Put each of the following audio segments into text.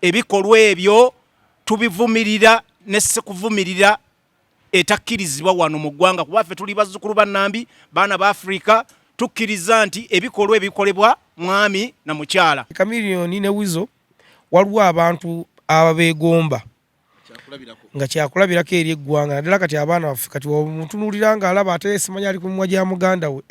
Ebikolwa ebyo tubivumirira ne sikuvumirira etakkirizibwa wano mu ggwanga, kuba ffe tuli bazzukulu ba Nnambi, baana ba Afrika, tukkiriza nti ebikolwa ebikolebwa mwami na mukyala. Chameleone ne Weasel, waliwo abantu ababeegomba nga kyakulabirako eri eggwanga, naddala kati abaana baffe. Kati omutunuulira ng'alaba ate simanyi ali ku mimwa gya muganda we.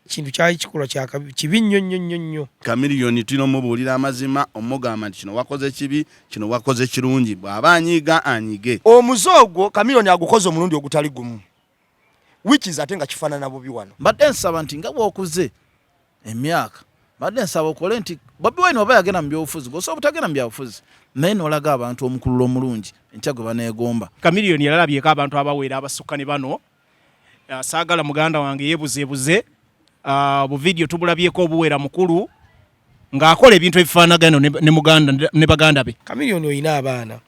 Kintu kyali kikolwa kyakabi, kibi nnyo nnyo nnyo nnyo. Chameleone tulina omubuulira amazima, omugamba nti kino wakoze kibi, kino wakoze kirungi. Bw'aba anyiiga, anyige. Omuze ogwo Chameleone agukoze omulundi ogutali gumu, which is ate nga kifaanana bubi wano. Mbadde nsaba nti nga bw'okuze emyaka, mbadde nsaba okole nti Bobi Wine oba yagenda mu byobufuzi, gwosobola obutagenda mu byabufuzi, naye n'olaga abantu omukululo omulungi enkya gwe baneegomba. Chameleone yalalabyeko abantu abawera abasukka ne bano. Saagala muganda wange yeebuzeebuze. Obuvidiyo tubulabyeko obuwera mukulu ng'akola ebintu ebifaanagano ne muganda ne baganda be. Chameleone olina abaana,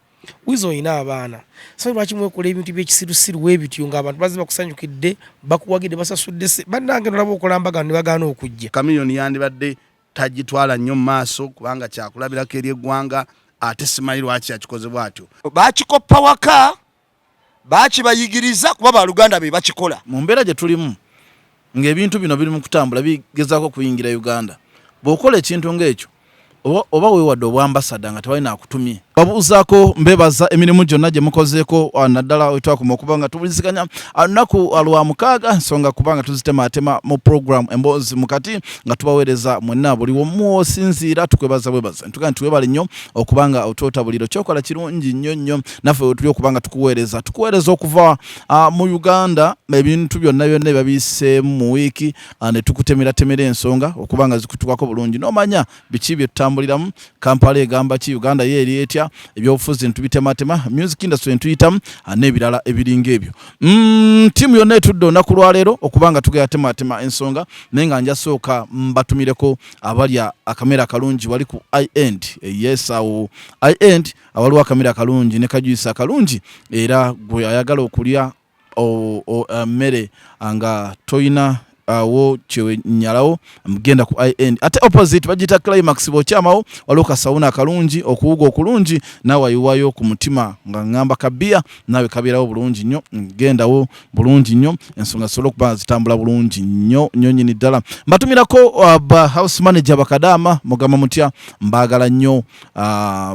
Weasel olina abaana, so lwaki mwekola ebintu byekisirusiru weebityo ng'abantu bazze bakusanyukidde, bakuwagidde, basasudde se bannange, nolaba okolambagano ne bagaana okujja? Chameleone yandibadde tagitwala nnyo mu maaso, kubanga kyakulabirako eri eggwanga, ate simanyi lwaki yakikoze bw'atyo. Bakikoppa waka, bakibayigiriza kuba baluganda be bakikola. Mu mbeera gye tulimu ng'ebintu bino biri mu kutambula, bigezaako okuyingira Uganda, bw'okola ekintu ng'ekyo oba weewadde obwambasada nga tewali naakutumye. Babuuzaako, mbebaza emirimu gyonna gye mukozeeko, naddala wetwakoma okuba nga tuwuliziganya lunaku lwa mukaaga, ensonga kubanga tuzitemaatema mu program Emboozi Mukati, nga tubaweereza mwenna buli womu osinziira. Tukwebaza bwebaza, ntugaa nti webale nnyo okuba nga otoota buliro, kyokola kirungi nnyo nnyo. Naffe wetuli okuba nga tukuweereza okuva mu Uganda, ebintu byonna byonna ebiba biyiseemu mu wiiki, ne tukutemeratemera ensonga okuba nga zikutukako bulungi, n'omanya biki bye tutambuliramu, Kampala egamba ki, Uganda ye eri etya, ebyobufuzi ntubitematema, music industry ntuyitamu, n'ebirala ebiringa ebyo. Ttiimu yonna etudde olunaku lwaleero okuba nga tugenda tematema ensonga, naye nga nja sooka mbatumireko abalya akamere akalungi wali ku ind. Yes, awo ind awaliwo akamere akalungi ne kajuice akalungi, era gwe ayagala okulya mmere nga toyina awo kyenyalawo, genda ku ind. Ate opposite bagiyita Climax, bw'okyamawo waliwo kasawuna akalungi, okuwuga okulungi, naawe ayiwayo ku mutima nga ŋŋamba kabiya, naawe kabeerawo bulungi nnyo. Gendawo bulungi nnyo, ensonga zisobole okuba nga zitambula bulungi nnyo nnyo nnyini ddala. Mbatumirako ba house manager bakadaama, mugamba mutya? Mbaagala nnyo,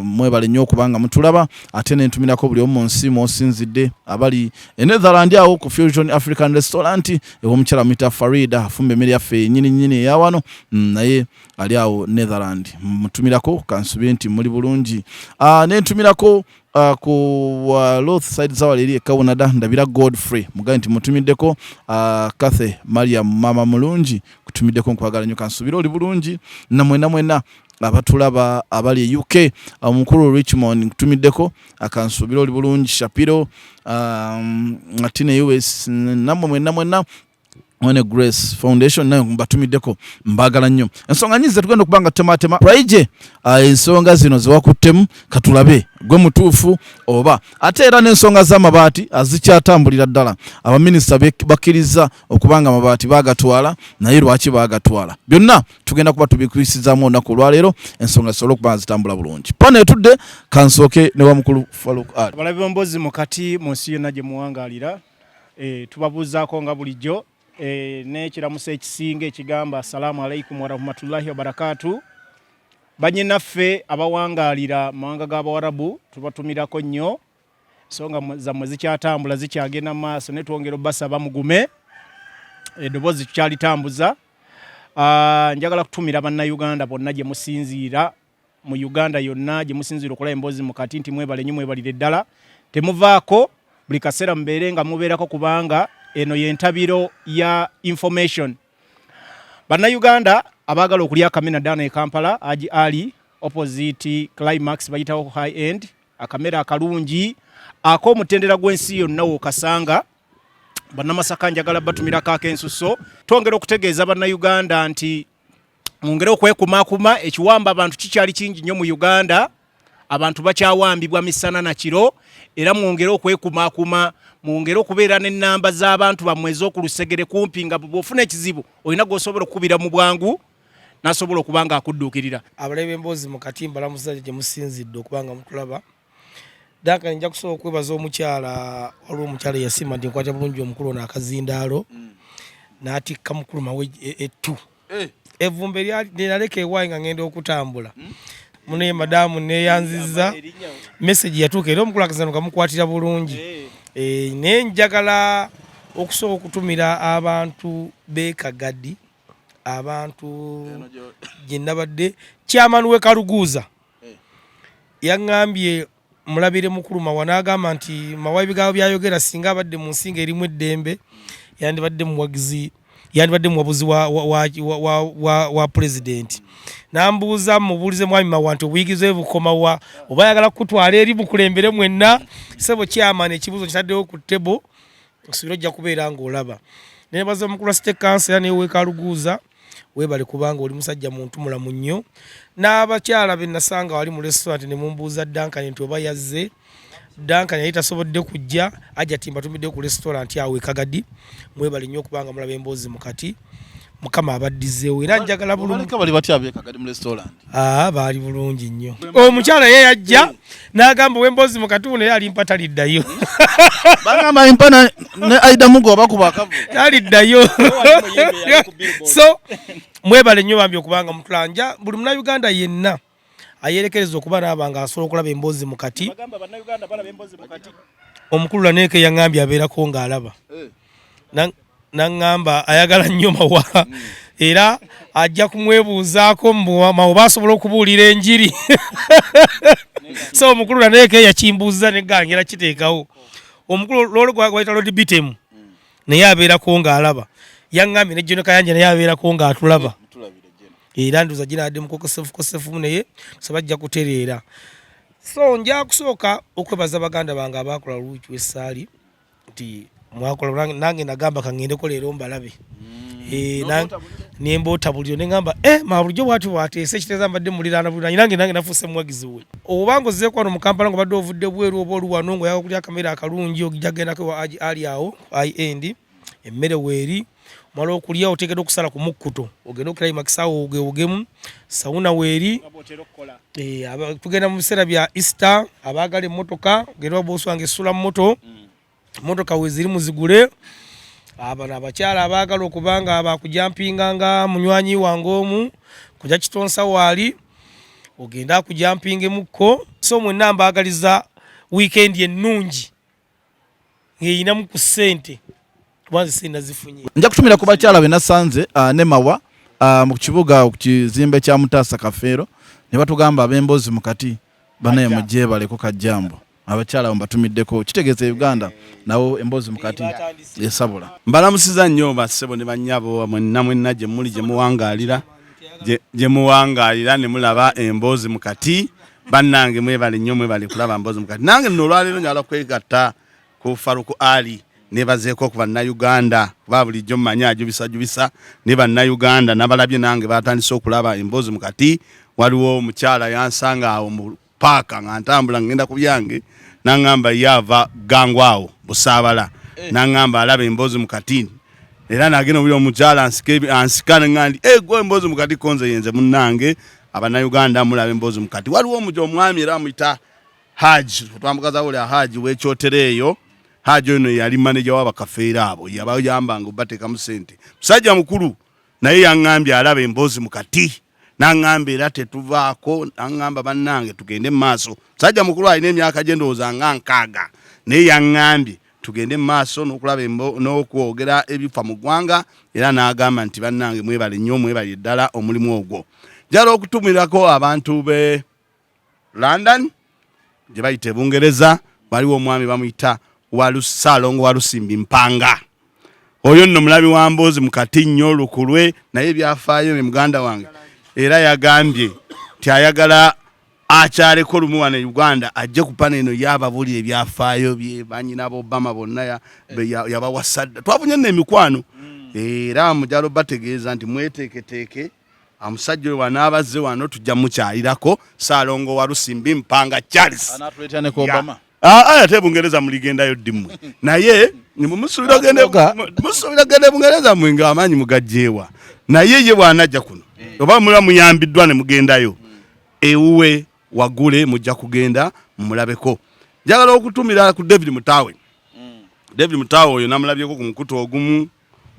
mwebale nnyo okubanga mutulaba. Ate nentumirako buli omu mu nsi mwosinzidde, abali e Netherland awo ku Fusion African Restaurant ew'omukyala muyita Farida, afumba emmere yaffe nyini nyini eyawano, naye ali awo Netherland, mutumirako, kansubire nti muli bulungi. Nentumirako ku North side zawali eri ekawunada, ndabira Godfrey, mugabe nti mutumiddeko. Kathe Mariam, mama mulungi, kutumiddeko, nkwagala nnyo, kansubire oli bulungi. Namwena mwena abatulaba abali e UK, omukulu Richmond nkutumiddeko, akansuubira oli bulungi. Shapiro, ate ne US, nammwe mwenna mwenna, one Grace Foundation nayo mbatumiddeko, mbaagala nnyo. Ensonga nyingi zetugenda okuba nga tutematema. Praije, ensonga zino zewakuttemu, katulabe gwe mutuufu oba. Ate era n'ensonga z'amabaati azikyatambulira ddala, abaminisita bakkiriza okuba nga amabaati bagatwala, naye lwaki bagatwala? Byonna tugenda kuba tubikwisizaamu olunaku olwaleero, ensonga zisobole okuba nga zitambula bulungi. Pano etudde, kansooke ne wamukulu Faruk Ali. Abalabi b'Emboozi Mukati mu nsi yonna gye muwangaalira, tubabuuzaako nga bulijjo, n'ekiramuso ekisinga ekigamba assalaamu alaikum warahmatullahi wabarakaatu. Banyinaffe abawangaalira mu mawanga g'Abawarabu, tubatumirako nnyo. Ensonga zammwe zikyatambula, zikyagenda mu maaso, naye twongera obasaba mugume, eddoboozi tukyalitambuza. Njagala kutumira Bannayuganda bonna gye musinziira mu Uganda yonna gye musinziira okulaba Emboozi Mukati nti mwebale nnyo, mwebalire ddala, temuvaako, buli kaseera mubeere nga mubeerako, kubanga eno y'entabiro ya information. Bannayuganda abaagala okulya akamere naddala e Kampala, Aji Ali opposite Climax, bayitawo high end, akamere akalungi ak'omutendera gw'ensi yonna w'okasanga. Bannamasaka, njagala batumirako ak'ensuso. Twongera okutegeeza Bannayuganda nti mwongere okwekumakuma, ekiwamba abantu kikyali kingi nnyo mu Uganda, abantu bakyawambibwa misana na kiro, era mwongere okwekumakuma, mwongere okubeera n'ennamba z'abantu bammwe ez'oku lusegere kumpi, nga bw'ofuna ekizibu olina gw'osobola okukubira mu bwangu. N'asobola okuba nga akudduukirira. Abalabi b'Emboozi mu Kati, mbalamusiza gye musinzidde okuba nga mutulaba. Duncan, nja kusobola okwebaza omukyala, waliwo omukyala eyasiima nti nkwata bulungi omukulu ono akazindaalo n'atikka mukulu mawe ettu evvumbe lyenaleka ewaayi nga ngenda okutambula. Munaye madaamu neeyanzizza, message yatuuka era omukulu akazindaalo kamukwatira bulungi. Naye njagala okusooka okutumira abantu b'e Kagadi, abantu gye nabadde, chairman w'e Kaluguuza yaŋŋambye mulabire mukulu Mawa, n'agamba nti Mawa ebigambo by'ayogera singa abadde mu nsi ng'erimu eddembe yandibadde muwagizi, yandibadde muwabuzi wa, wa, wa, wa, wa, wa, wa pulezidenti. Nambuuza mubuulize mwami Mawa nti obuyigirize bukoma wa, oba ayagala kukutwala eri mukulembere mwenna. Ssebo chairman, ekibuuzo kitaddewo ku table, nsuubira ojja kubeera ng'olaba. Nebaza omukulu wa city council era newe Kaluguuza, weebale kubanga oli musajja muntu mulamu nnyo. N'abakyala be nasanga wali mu restaurant ne mumbuuza Duncan nti oba yazze. Duncan yali tasobodde kujja, Hajati mbatumidde ku restaurant awo e Kagadi. Mwebale nnyo okubanga mulaba Emboozi mu Kati. Mukama abaddizeewo era njagala bulungi. Baleka bali batya ab'e Kagadi mu restaurant? Aa, baali bulungi nnyo. Omukyala ye yajja n'agamba ow'Emboozi mu Kati naye alimpa taliddayo. Bagamba impa ne Aida Mugo bakuba akavu. Taliddayo. So mwebale nnyo bambi okubanga mutulanja buli Munnayuganda yenna ayerekereza okuba naaba nga asobola okulaba Emboozi mu Kati. Bagamba Bannayuganda balaba Emboozi mu Kati. Omukulu Laneeke yaŋŋambye abeerako ng'alaba. Naŋŋamba ayagala nnyo Mawa era ajja kumwebuuzaako mbu Mawa basobola okubuulira enjiri. So omukulu Laneeke yakimbuuza ne gangira kiteekawo. Omukulu lolo gwayita Lord Bitemu naye abeerako ng'alaba. Yaŋŋambye ne John Kayanja naye abeerako ng'atulaba. Era ndoza gina adde mukokosefu kosefu naye tusaba ajja kutereera. So nja kusooka okwebaza baganda bange abaakola luuki w'essaali nti mwakola, nange nagamba kaŋŋendeko leero mbalabe. Ne mboota buliro ne ŋŋamba, ma bulijjo bw'atyo bw'ateesa, ekitegeeza mbadde muliraana buliraanyi, nange nafuuse muwagizi we. Oba ng'ozzeeko wano mu Kampala ng'obadde ovudde bweru oba oli wano ng'oyagala okulya akamere akalungi, ojja kugendako ewa Haji Ali awo ku high end, emmere weeri, omala okulya oteekeddwa okusala ku mukkuto ogende okukirayimakisa awo ogewogemu, sawuna weeri. Tugenda mu biseera bya Easter, abaagala emmotoka ogende wa boss wange esula mmoto, emmotoka weeziri muzigule. Abano abakyala abaagala okuba nga bakujampinga nga munywanyi wange omu kujja kitonsa waali ogende akujampingemukko. So mwenna mbaagaliza weekend ennungi ng'erinamu ku ssente kuba nze sente nazifunye. Nja kutumira ku bakyala be nasanze ne Mawa mu kibuga ku kizimbe kya Mutaasa Kafeero ne batugamba ab'Emboozi mu Kati banaye mugyebaleko kajjambo. Abakyala abo mbatumiddeko, kitegeeza Uganda nawo Emboozi mu Kati esabula. Mbalamusiza nnyo bassebo ne bannyabo mwenna mwenna gye muli gye muwangaalira gye muwangaalira ne mulaba Emboozi mu Kati. Bannange mwebale nnyo, mwebale kulaba Mboozi mu Kati. Nange nno olwaleero njagala kwegatta ku Faruku Ali nebazeeko ku Bannayuganda, kuba bulijjo mmanyi ajubisajubisa ne Bannayuganda nabalabye nange batandise okulaba Emboozi mu Kati. Waliwo omukyala yansanga awo mu paaka nga ntambula ngenda ku byange, n'aŋŋamba ye ava Ggangu awo Busaabala, n'aŋŋamba alaba Emboozi mu Kati. Era nagenda obuli omukyala ansika neŋŋamba nti, gwe Emboozi mu Kati konze yenze munnange. Abannayuganda mulaba Emboozi mu Kati. Waliwo omwami era amuyita Haji, twambukaza wuli Haji w'ekyotero eyo. Haji ono yali maneja w'abakafeero abo, yabayambanga obateekamu ssente. Musajja mukulu naye yaŋŋambye alaba Emboozi mu Kati, n'aŋŋamba era tetuvaako, n'aŋŋamba bannange tugende mu maaso. Musajja mukulu alina emyaka gye ndowooza nga 60, naye yaŋŋambye tugende mu maaso n'okulaba n'okwogera ebifa mu ggwanga, era n'agamba nti bannange mwebale nnyo, mwebale ddala omulimu ogwo. Njagala okutumirako abantu be London gye bayita e Bungereza, waliwo omwami bamuyita Ssaalongo Walusimbi Mpanga. Oyo nno mulabi wa Mboozi mu Kati nnyo lukulwe, naye ebyafaayo ne muganda wange, era yagambye nti ayagala akyaleko lumu wano e Uganda ajje ku pano eno yababuulira ebyafaayo bye, banyina ba Obama bonna yabawasadda. Twafunye nno emikwano, era mujalo bategeeza nti mweteeketeeke, omusajja oyo wanaabazze wano tujja mukyalirako. Ssaalongo Walusimbi Mpanga Charles. Anaatuleetera ne ku Obama. Ate Bungereza muligendayo ddi mmwe? Naye musuubira genda e Bungereza mmwe ng'amaanyi mugajjeewa, naye ye bw'anajja kuno Oba muba muyambiddwa ne mugendayo ewuwe wagule, mujja kugenda mumulabeko. Njagala okutumira ku David Mutaawe. David Mutaawe oyo namulabyeko ku mukutu ogumu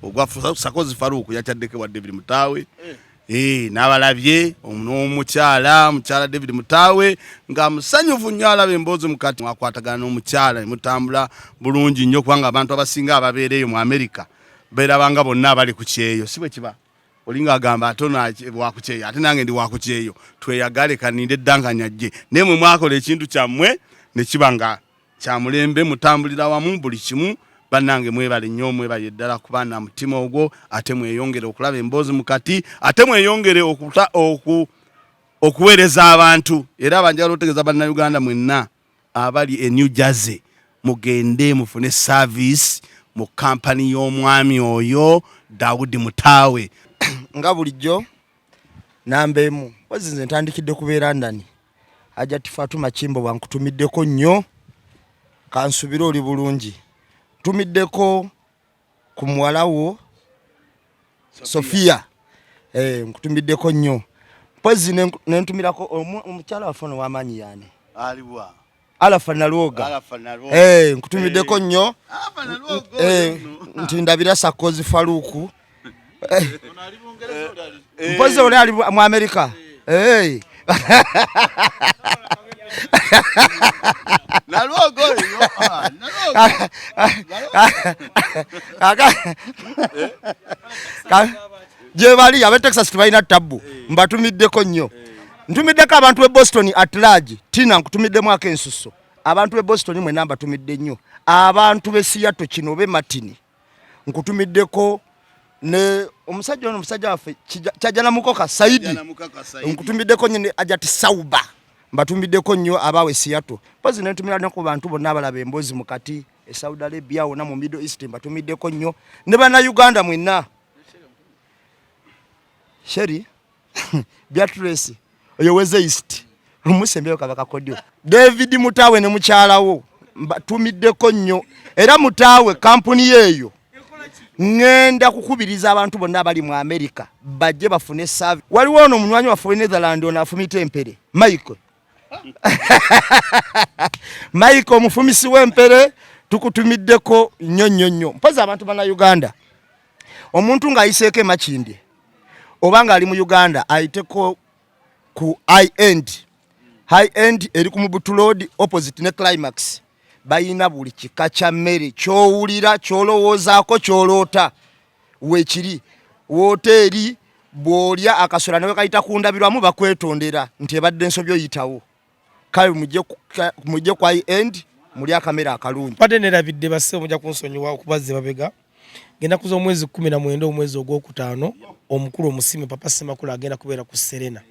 ogwa Sakozi Faruku, yakyaddeko wa David Mutaawe. Eh, n'abalabye n'omukyala, mukyala David Mutaawe nga musanyufu nnyo alaba emboozi mukati, mwakwatagana n'omukyala ne mutambula bulungi nnyo, kubanga abantu abasinga ababeera eyo mu Amerika beerabanga bonna abali ku kyeyo, si bwe kiba? Olinga agamba ate ono wakukyeyo, ate nange ndi wakukyeyo, tweyagale, kaninde Duncan ajje. Naye mwe mwakola ekintu kyammwe ne kiba nga kya mulembe, mutambulira wamu buli kimu. Bannange mwebale nnyo, mwebale ddala kuba na mutima ogwo, ate mweyongere okulaba emboozi mukati, ate mweyongere okuweereza abantu. Era abanjagala otegeeza Bannayuganda mwenna abali e New Jersey, mugende mufune service mu kampani y'omwami oyo Daudi Mutaawe. Nga bulijjo namba emu mpozi nze ntandikidde kubeera ndani. Hajati Fatuma Kimbo, bwankutumiddeko nnyo, kansubire oli bulungi. Ntumiddeko ku muwala wo Sofia, nkutumiddeko nnyo. Mpozi nentumirako omukyala waffe ono w'amaanyi yaani? Aliwa? Alafa Nalwoga. Alafa Nalwoga. Nkutumiddeko nnyo. Alafa Nalwoga. Nti ndabira Sakozi Faluku. Mpozi oli ali mu Amerika. Nalwoga oyo. Ah, Nalwoga. Gye bali abe Texas tebalina tabbu, mbatumiddeko nnyo. Ntumiddeko abantu b'e Boston at large. Tina, nkutumiddemu ak'ensusso. Abantu b'e Boston mwenna mbatumidde nnyo. Abantu b'e Seattle kino be Martin, nkutumiddeko ne omusajja ono, omusajja waffe Kyajana Mukoka Saidi, nkutumiddeko nnyo, ne Ajati Sauba mbatumiddeko nnyo abaawe Seattle. Mpozi nentumira ne ku bantu bonna abalaba emboozi mukati e Saudi Arabia wonna mu Middle East mbatumiddeko nnyo, ne Bannayuganda mwenna. Sheri Beatrice oyo weze East omusembyeyo kabaka kodyo. David Mutaawe ne mukyalawo mbatumiddeko nnyo. Era Mutaawe kampuni yeeyo ŋŋenda kukubiriza abantu bonna abali mu Amerika bajje bafune saavi. Waliwo ono omunywanyi waffe we Netherland ono afumita empere, Michael. Michael omufumisi w'empere, tukutumiddeko nnyo nnyo nnyo. Mpozi abantu Bannayuganda, omuntu ng'ayiseeko e Makindye oba ng'ali mu Uganda ayiteko ku high end. High end eri ku Mubutu Road opposite ne Climax. Bayina buli kika kya mmere ky'owulira, ky'olowoozaako, ky'oloota weekiri. Woteeri bw'olya akasolo ne kayita ku ndabirwamu bakwetondera nti ebadde ensobi oyitawo. Kale mujje ku high end muli akamere akalungi. Mbadde nerabidde, basse mujja kunsonyiwa okubazza emabega. Ngenda kuza omwezi 19 omwezi ogwokutaano, omukulu omusime Papa Semakula agenda kubeera ku Serena.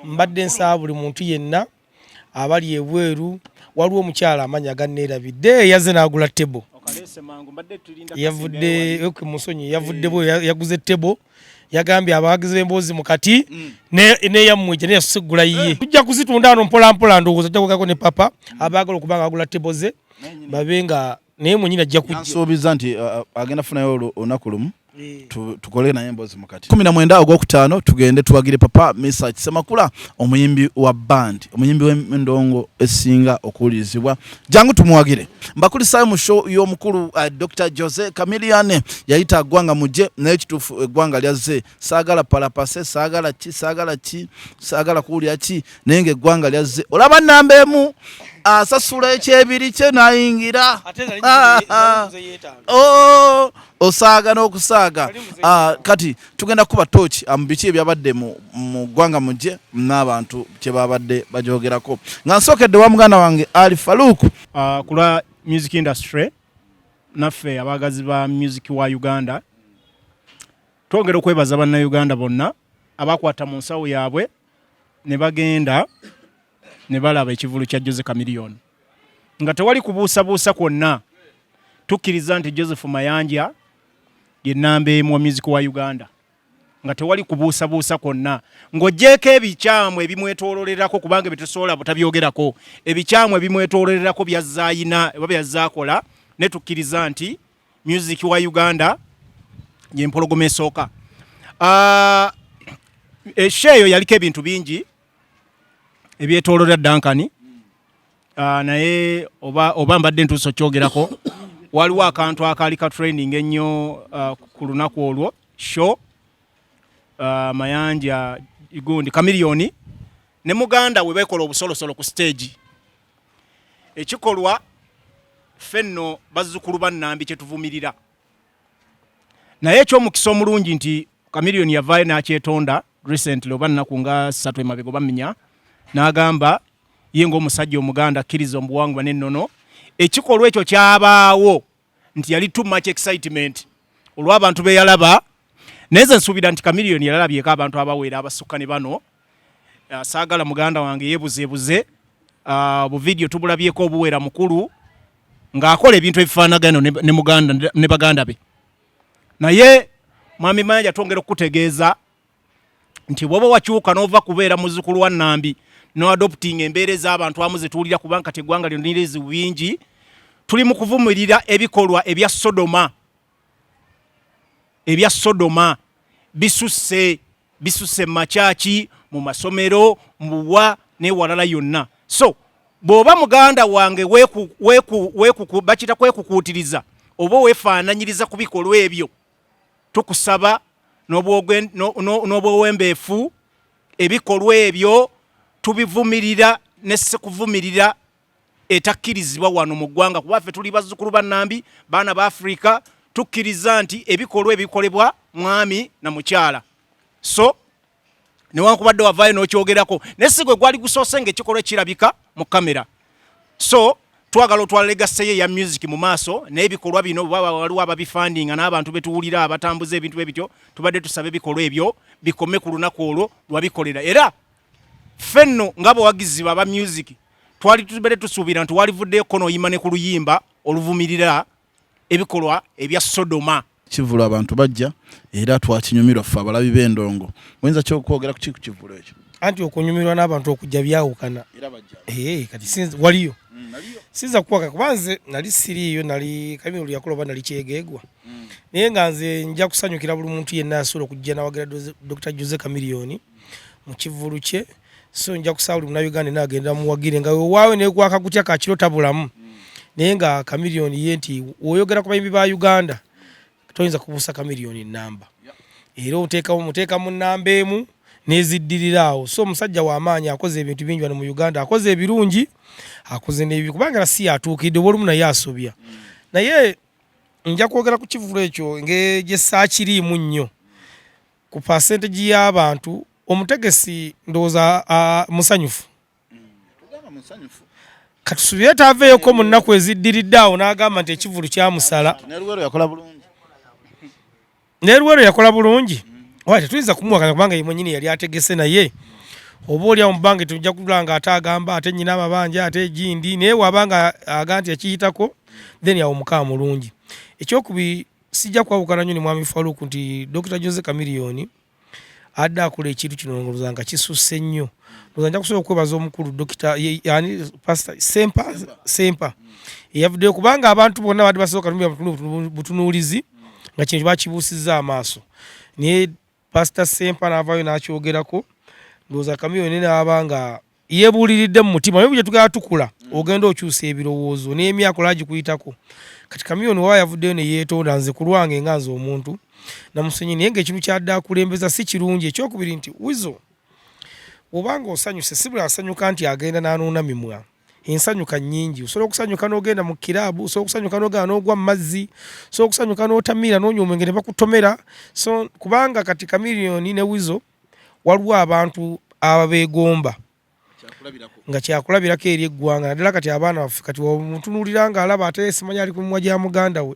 Mbadde nsaba buli muntu yenna abali ebweru, waliwo omukyala amanya ganneerabidde yazze n'agula table, yavudde musonyi, yavudde bwe yaguze table, yagambye abawagizi b'emboozi mukati neyammwe gye neyasose kugula yiye, tujja kuzitunda wano mpola mpola. Ndowooza tujja kugako ne Papa abaagala okuba nga agula table ze babe nga naye mwenyini ajja kujja. Yansuubiza nti agenda kufunayo olunaku lumu tukole naye emboozi mukati. 19 ogwokutaano tugende tuwagire Papa Misa Kisemakula, omuyimbi wa band, omuyimbi w'endongo esinga okuwulirizibwa. Jangu tumuwagire. Mbakulisaayo mu show y'omukulu Dr Jose Chameleone. Yayita ggwanga mujje, naye kituufu eggwanga lyazze. Saagala palapase, saagala ki, saagala ki, saagala kuwulira ki, naye ng'eggwanga lyazze. Olaba namba emu asasula ekyebiri kye n'ayingira. Oh, osaaga n'okusaaga. Kati tugenda kuba tooki mu biki ebyabadde mu ggwanga mujje n'abantu kye babadde bajogerako, nga nsookedde wa muganda wange Ali Faluku. Ku lwa music industry, naffe abaagazi ba music wa Uganda, twongera okwebaza Bannayuganda bonna abakwata mu nsawo yaabwe ne bagenda ne balaba ekivulu kya Jose Chameleone. Nga tewali kubuusabuusa kwonna, tukkiriza nti Joseph Mayanja ye namba emu wa music wa Uganda, nga tewali kubuusabuusa kwonna, ng'oggyeeko ebikyamu ebimwetoololerako, kubanga ebitusobola butabyogerako, ebikyamu ebimwetoololerako byazzaayina oba byazaakola, ne tukkiriza nti music wa Uganda yempologoma esooka. Eshow eyo yaliko ebintu bingi ebyetoololera Duncan. Naye oba mbadde ntuuse okyogerako, waliwo akantu akaali ka training ennyo ku lunaku olwo show. Mayanja gundi Chameleone ne muganda we bekola obusolosolo ku stage, ekikolwa ffe nno bazzukulu ba Nnambi kye tuvumirira. Naye ekyomukisa omulungi nti Chameleone yavaayo n'akyetonda recently, oba nnaku nga 3 emabega oba nnya, n'agamba ye ng'omusajja Omuganda akkiriza omubuwangwa n'ennono, ekikolwa ekyo kyabaawo nti yali too much excitement olw'abantu be yalaba. Naye nze nsuubira nti Chameleone yalalabyeko abantu abawera abasukka ne bano. Saagala muganda wange yeebuzeebuze. Obuvidiyo tubulabyeko obuwera mukulu ng'akola ebintu ebifaanagano ne muganda ne baganda be. Naye mwami Mayanja, twongera okukutegeeza nti bw'oba wakyuka n'ova kubeera muzzukulu wa Nnambi no adopting embeera ez'abantu amu zetuwulira, kubanga kati eggwanga lino lina ebizibu bingi. Tuli mu kuvumirira ebikolwa ebya Sodoma. Ebya Sodoma bisusse, bisusse mu makyaki, mu masomero, mu buwa n'ewalala yonna. So bw'oba muganda wange bakiyita kwekukuutiriza oba weefaananyiriza ku bikolwa ebyo, tukusaba n'obwewembeefu, ebikolwa ebyo tubivumirira ne sikuvumirira etakkirizibwa wano mu ggwanga, kuba ffe tuli bazzukulu ba Nnambi, baana ba Afrika. Tukkiriza nti ebikolwa ebikolebwa mwami na mukyala. So newankubadde wavaayo n'okyogerako, naye si gwe gwali gusoose ng'ekikolwa kirabika mu kamera. So twagala otwala legacy ye eya music mu maaso, naye ebikolwa bino baba waliwo ababifundinga n'abantu betuwulira abatambuza ebintu bwe bityo, tubadde tusaba ebikolwa ebyo bikome ku lunaku olwo lwabikolera. Era ffe nno ng'abawagizi aba music twali tubadde tusuubira nti walivuddeyo n'oyima ne ku luyimba oluvumirira ebikolwa ebya Sodoma. Kivulu abantu bajja era twakinyumirwa ffe abalabi b'endongo. Oyinza kyokwogera ku ki ku kivulu ekyo? Anti okunyumirwa n'abantu okujja byawukana. Ee, kati waliyo sinza kuwaka kuba nze nali siriiyo, nali Kamiri yakola oba nali kyegeegwa, naye nga nze nja kusanyukira buli muntu yenna asobola okujja nawagira Dr Jose Chameleone mu kivulu kye. So nja kusaba buli Munnayuganda yenna agenda muwagire nga wewaawe nekwaka kutya kakiro tabulamu, naye nga Chameleone ye nti woyogera ku bayimbi ba Uganda toyinza kubuusa Chameleone namba, era oteekamu muteeka mu namba emu n'eziddirira awo. So omusajja w'amaanyi, akoze ebintu bingi wano mu Uganda, akoze ebirungi, akoze n'ebibi, kubanga era si yatuukiridde, oba olumu naye asobya. Naye nja kwogera ku kivulu ekyo ng'egye saakiriimu nnyo ku percentage y'abantu. Omutegesi ndowooza musanyufu, katusubire taaveeyoko mu nnaku eziddiridde awo n'agamba nti ekivulu kyamusala. Ne Luweero yakola bulungi. Ne Luweero yakola bulungi. Oba tetuyinza kumuwakanya kubanga ye mwennyini yali ategese, naye oba oli awo mu bbanga tujja kulaba nga ate agamba ate nnyina amabanja ate egindi. Naye waba aga nti yakiyitako, then awo mukama mulungi. Ekyokubiri, sijja kwawukana nnyo ne mwami Faluku nti Dr Jose Chameleone adde akola ekintu kino ndowooza nga kisusse nnyo. Ndowooza nja kusobola okwebaza omukulu Dr ani, Pastor Sempa, Sempa eyavuddeyo, kubanga abantu bonna badde basooka butunuulizi nga kino bakibuusizza amaaso, naye Pastor Sempa n'avaayo n'akyogerako. Ndowooza Chameleone n'aba nga yeebuuliridde mu mutima, naye bwe tugenda tukula ogenda okyusa ebirowoozo n'emyaka olagikuyitako. Kati Chameleone waba yavuddeyo ne yeetonda, nze ku lwange nga nze omuntu namusenyi, naye ng'ekintu kyadde akulembeza si kirungi. Ekyokubiri nti Wizo obanga osanyuse, si buli asanyuka nti agenda n'anuuna mimwa. Ensanyuka nnyingi, osobola okusanyuka n'ogenda mu kiraabu, osobola okusanyuka n'ogenda n'ogwa mu mazzi, osobola okusanyuka n'otamiira n'onywa omwenge ne bakutomera. So kubanga kati Chameleone ne Wizo waliwo abantu ababeegomba nga kyakulabirako eri eggwanga, naddala kati abaana baffe. Kati omutunuulira ng'alaba ate simanyi ali ku mimwa gya muganda we.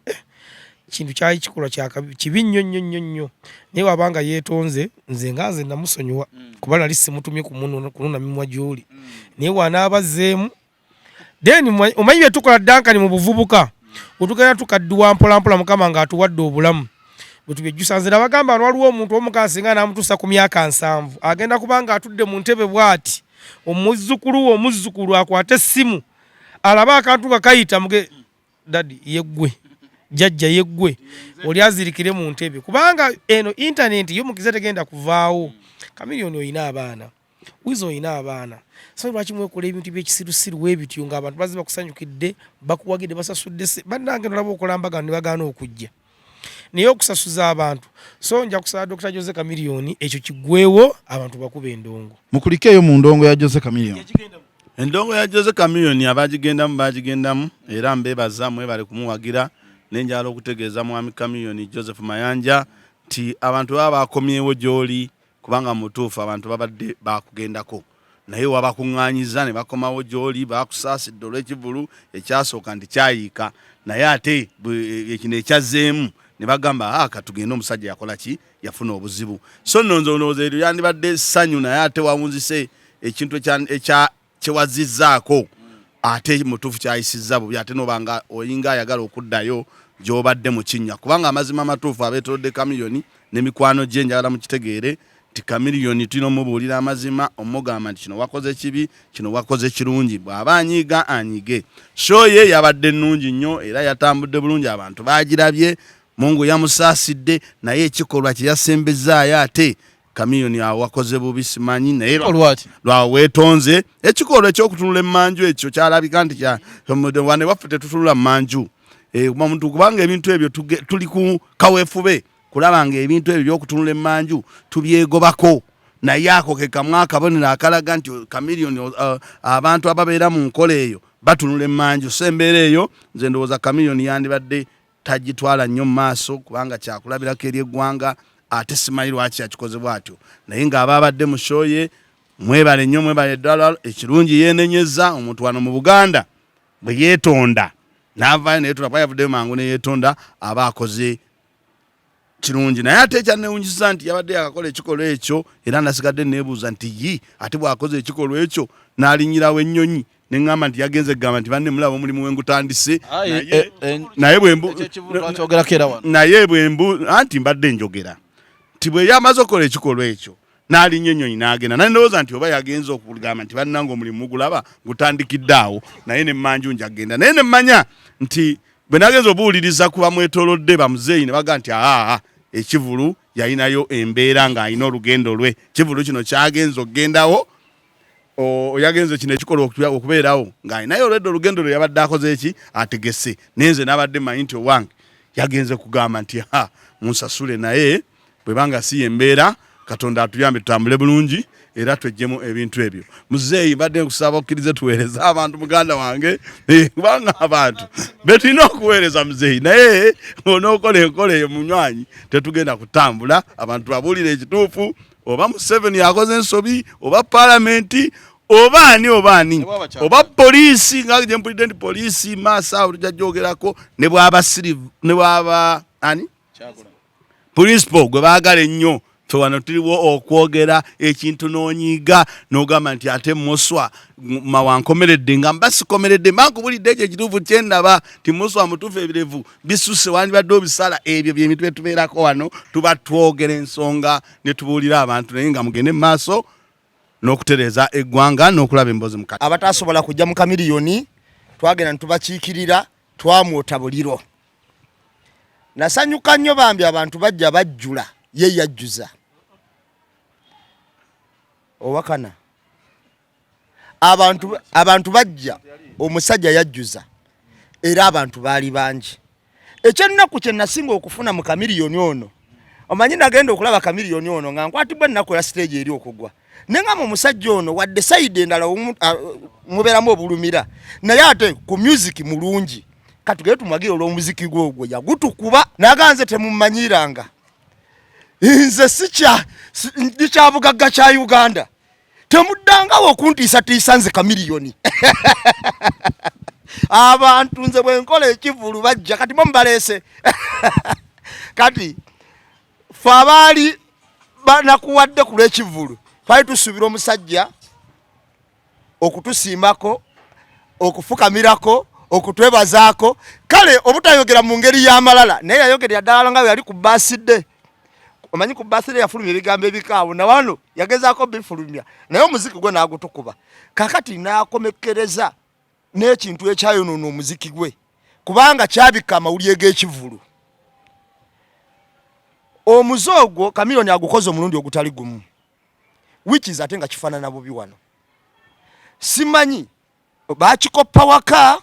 Kintu kyali kikolwa kibi nnyo nnyo nnyo nnyo, naye waba nga yeetonze, nze nga nze namusonyiwa, kuba nali simutumye kununa mimwa gy'oli. Naye wanaaba azzeemu, then omanyi bye tukola Duncan mu buvubuka, wetugenda tukaddiwa mpolampola, Mukama ng'atuwadde obulamu bwe tubyejjusa. Nze nabagamba waliwo omuntu omuka singa n'amutuusa ku myaka 70, agenda kubanga atudde mu ntebe bw'ati, omuzzukulu we omuzzukulu akwate essimu alabe akantu nga kayita muge daddy yeggwe, jjajja yeggwe, oli azirikire mu ntebe, kubanga eno intaneti yo mukiza tegenda kuvaawo. Chameleone olina abaana, Weasel olina abaana, so lwaki mwekola ebintu byekisirusiru webityo nga abantu bazze bakusanyukidde, bakuwagidde, basasudde bannange nolaba okola mbaga ne bagaana okujja naye okusasuza abantu. So nja kusaba Dr. Jose Chameleone ekyo kiggwewo, abantu bakuba endongo. Mukulikeeyo mu ndongo ya Jose Chameleone. Endongo ya Jose Chameleone abagigendamu bagigendamu, era mbebaza mwebale kumuwagira. Nenjala okutegeeza mwami Chameleone Joseph Mayanja nti abantu baba bakomyewo gy'oli, kubanga mutuufu abantu babadde bakugendako, naye wabakuŋŋaanyiza ne bakomawo gy'oli, bakusaasidde olw'ekivulu ekyasooka nti kyayiika, naye ate ekino ekyazzeemu ne bagamba ah, katugende omusajja yakola ki, yafuna obuzibu. So nno nze ndowooza eryo yandibadde ssanyu, naye ate wawunzise ekintu ekya kyewazizzaako ate mutuufu kyayisizza bubi, ate nobanga oyinga ayagala okuddayo gy'obadde mu kinnya, kubanga amazima amatuufu abeetolodde Chameleone ne mikwano gye, njagala mukitegeere nti Chameleone tulina omubuulira amazima, omugamba nti kino wakoze kibi, kino wakoze kirungi. Bw'aba anyiiga anyige. Show ye yabadde nnungi nnyo era yatambudde bulungi, abantu baagirabye, Mungu yamusaasidde, naye ekikolwa kye yasembezaayo ate Chameleone awo wakoze bubi, simanyi naye lwa weetonze. Ekikolwa ekyokutunula emmanju ekyo kyalabika nti wane waffe tetutunula mmanju omuntu, kubanga ebintu ebyo tuli ku kaweefube kulaba nga ebintu ebyo byokutunula emmanju tubyegobako, naye ako ke kamu akabonero akalaga nti Chameleone abantu ababeera mu nkola eyo batunula emmanju. So embeera eyo nze ndowooza Chameleone yandibadde tagitwala nnyo mu maaso, kubanga kyakulabirako eri eggwanga, ate simanyi lwaki yakikoze bw'atyo. Naye ng'abaabadde mu show ye mwebale nnyo, mwebale ddala. Ekirungi yeenenyeza omuntu wano mu Buganda bwe yeetonda n'avaayo neyetonda, kuba yavuddeyo mangu neyeetonda, aba akoze kirungi. Naye ate ekyannewunyisa nti yabadde yakakola ekikolwa ekyo, era nasigadde neebuuza nti yi ate bw'akoze ekikolwa ekyo n'alinyirawo ennyonyi, ne ŋŋamba nti yagenze kugamba nti banne mulaba omulimu we ngutandise, naye bwembu anti mbadde njogera nti bwe yamaze okukola ekikolwa ekyo n'alinnya ennyonyi n'agenda, naye ndowooza nti oba yagenze okugamba nti bannange omulimu mugulaba gutandikidde awo, naye ne mmanju njagenda. Naye ne mmanya nti bwe nagenze obuwuliriza ku bamwetoolodde bamuzeeyi ne bagamba nti aa ekivulu yalinayo embeera ng'alina olugendo lwe, kivulu kino kyagenze okugendawo, yagenze kino ekikolwa okubeerawo ng'alinayo olwedde olugendo lwe yabadde akoze eki ategese. Naye nze nabadde mmanyi nti owange yagenze kugamba nti ha munsasule, naye bwebanga si yembeera, Katonda atuyambe tutambule bulungi era twejjemu ebintu ebyo. Muzeeyi mbadde nkusaba okkirize tuweereze abantu, muganda wange, kubanga abantu betulina okuweereza muzeeyi, naye onookola enkola eyo munywanyi tetugenda kutambula. Abantu babuulire ekituufu, oba Museveni akoze ensobi, oba palamenti, oba ani oba ani, oba poliisi, nga gye mpulidde nti poliisi maaso awo tujja gyogerako, ne bwaba siri ne bwaba ani principal gwe baagala ennyo. Ffe wano tuliwo okwogera ekintu n'onyiiga n'ogamba nti ate Muswa mawankomeredde, nga mba sikomeredde, mba nkubulidde ekyo ekituufu kyendaba nti Muswa mutuufu, ebirevu bisuse wandibadde obisala. Ebyo byebintu byetubeerako wano, tuba twogera ensonga ne tubuulira abantu, naye nga mugende mu maaso n'okutereeza eggwanga n'okulaba emboozi mukati. Abatasobola kujja mu Chameleone twagenda netubakiikirira, twamwota buliro. Nasanyuka nnyo bambi, abantu bajja bajjula, ye yajjuza owakana abantu bajja, omusajja yajjuza era abantu baali bangi. Ekyennaku kye nasinga okufuna mu Chameleone ono, omanyi nagenda okulaba Chameleone ono nga nkwatibwa ennaku ya stage eri okugwa, naye nga mu musajja ono wadde side endala mubeeramu obulumira, naye ate ku music mulungi. Katugende tumwagire olw'omuziki gwe ogwo yagutukuba. Naga nze temumanyiranga, nze ndi kyabugagga kya Uganda, temuddangawo okuntiisatiisa nze Chameleone. Abantu nze bwe nkola ekivulu bajja, kati bo mubaleese. Kati fe abaali banakuwadde ku lw'ekivulu twali tusuubira omusajja okutusiimako, okufukamirako, okutwebazaako, kale obutayogera mu ngeri y'amalala, naye yayogerera ddala nga bwe yali ku baasidde. Omanyi ku baasidde yafulumya ebigambo ebikaawo, na wano yagezaako bifulumya, naye omuziki gwe n'agutukuba. Kakati n'akomekkereza n'ekintu ekyayonoona omuziki gwe, kubanga kyabikka amawulire g'ekivulu. Omuze ogwo Chameleone agukoze omulundi ogutali gumu. Which is ate nga kifaanana bubi wano. Simanyi bakikoppa waka,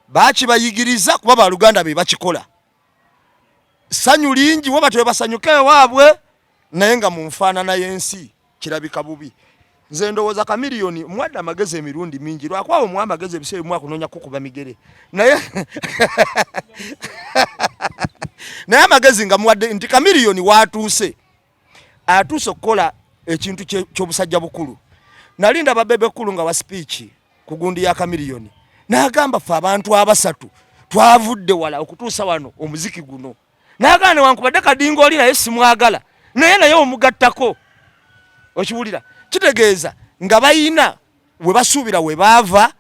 bakibayigiriza kuba baluganda be bakikola. Ssanyu lingi we batyo basanyuka ewaabwe, naye nga mu nfaanana y'ensi kirabika bubi. Nze ndowooza Chameleone mwadde amagezi emirundi mingi, lwakuba omuwa amagezi ebiseera ebimu akunoonya kukuba migere, naye naye amagezi nga muwadde nti Chameleone waatuuse atuuse okukola ekintu ky'obusajja bukulu. Nali ndaba Bebe Cool nga wa speech ku gundi ya Chameleone, n'agamba ffe abantu abasatu twavudde wala okutuusa wano omuziki guno, n'agamba newankubadde Kadingo oli naye simwagala, naye naye omugattako. Okiwulira? Kitegeeza nga bayina we basuubira we baava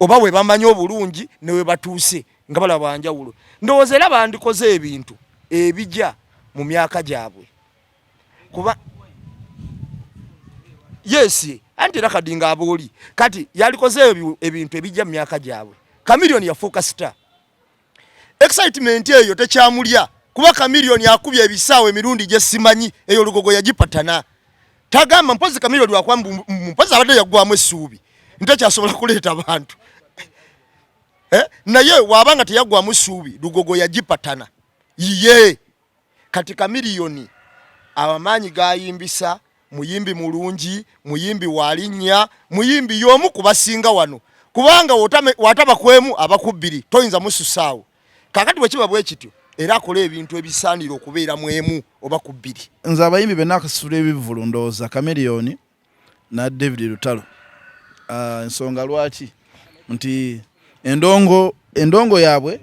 oba we bamanyi obulungi ne we batuuse nga balaba banjawulo. Ndowooza era bandikoze ebintu ebija mu myaka gyabwe, kuba yes, anti era Kadinga abooli kati yalikoze ebintu ebijja mu myaka gyabwe. Chameleone yafuuka star, excitement eyo tekyamulya, kuba Chameleone akubye ebisaawe emirundi gye simanyi, eyo Lugogo yagipatana. Tagamba mpozi Chameleone lwakuba mpozi abadde yaggwamu essuubi ntekyasobola kuleeta bantu, eh? Naye waaba nga teyaggwamu ssuubi, Lugogo yagipatana yiye. Kati Chameleone amaanyi gayimbisa, muyimbi mulungi, muyimbi wa linnya, muyimbi y'omu ku basinga wano, kubanga wataba kwemu aba ku bbiri, toyinza mususaawo. Kakati bwe kiba bwe kityo, era akola ebintu ebisaanira okubeera mu emu oba ku bbiri. Nze abayimbi benna akasasula ebivvulu ndowooza Chameleone na David Lutalo. Ensonga lwaki nti endongo yaabwe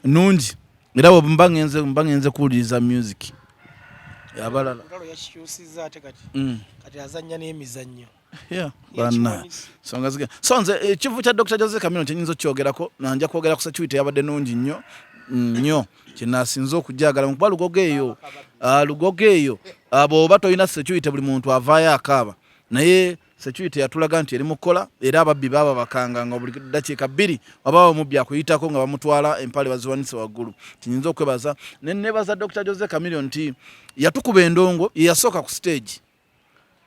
nungi, era bwe mba ngenze kuwuliriza music abalala. Lutalo yakikyusizza ate kati. Kati azannya n'emizannyo. Yeah, banna nsonga zige. So nze ekivu kya Dr. Jose Chameleone kyenyinza okukyogerako, nja kwogera ku security yabadde nungi nnyo nnyo, kyenasinze okujagala kuba Lugogo eyo, Lugogo eyo bw'oba tolina security buli muntu avaayo akaaba, naye security yatulaga nti eri mu kukola, era ababbi baaba bakanga nga buli ddakiika bbiri wabaawo omubbi akuyitako nga bamutwala, empale baziwanise waggulu. Kinyinza okwebaza ne nebaza Dr. Jose Chameleone nti yatukuba endongo, ye yasooka ku stage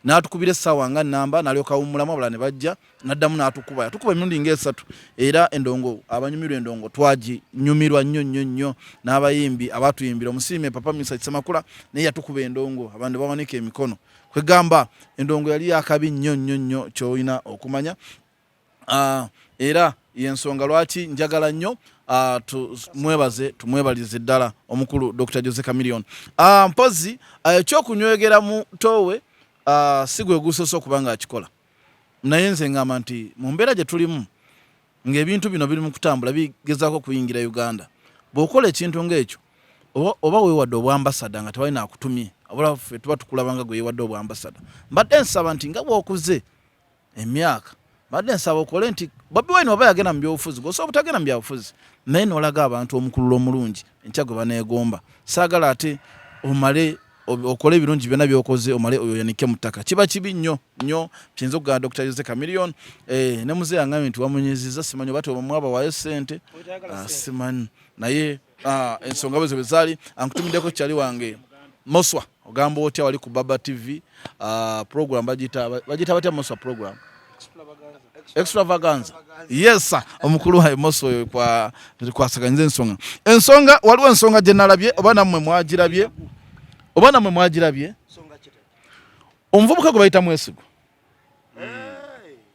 n'atukubira essaawa nga nnamba, n'alyoka awummulamu, abalala ne bajja, n'addamu n'atukuba. Yatukuba emirundi ng'esatu, era endongo abanyumirwa endongo twaginyumirwa nnyo nnyo nnyo, n'abayimbi abaatuyimbira omusiime Papa Musa Kisemakula naye yatukuba endongo, abantu bawanika emikono, kwegamba endongo yali yakabi nnyo nnyo nnyo, ky'olina okumanya. Era yensonga lwaki njagala nnyo tumwebaze, tumwebalize ddala omukulu Dr. Jose Chameleone. Mpozi ekyokunywegera mu toowe si gwe gusoose okuba nga akikola, naye nze ngamba nti mu mbeera gye tulimu ng'ebintu bino biri mu kutambula bigezaako okuyingira Uganda, bw'okola ekintu ng'ekyo oba weewadde obwambasada nga tewali naakutumye, wabula ffe tuba tukulaba nga gwe yeewadde obwambasada. Mbadde nsaba nti nga bw'okuze emyaka, mbadde nsaba okole nti Bobi Wine oba yagenda mu byobufuzi, gwosobola obutagenda mu byabufuzi, naye n'olaga abantu omukululo omulungi enkya gwe baneegomba. Saagala ate omale okole ebirungi byonna by'okoze omale oyanike mu ttaka, kiba kibi nnyo nnyo. Kiyinza okugamba Dr. Jose Chameleone, ne muzeeyi angambye nti wamunyiziza, simanyi oba tewamwaba waayo ssente, simanyi, naye ensonga bwezo bwe zaali. Ankutumiddeko kyali wange Moswa, ogamba otya wali ku Baba TV? Program bagiyita batya Moswa? Program Extravaganza. Yes sir, omukulu wae Moswa oyo kwasaganyiza ensonga. Ensonga waliwo ensonga gye nalabye, oba nammwe mwagirabye, oba nammwe mwagirabye. Omuvubuka gwe bayita Mwesigwa,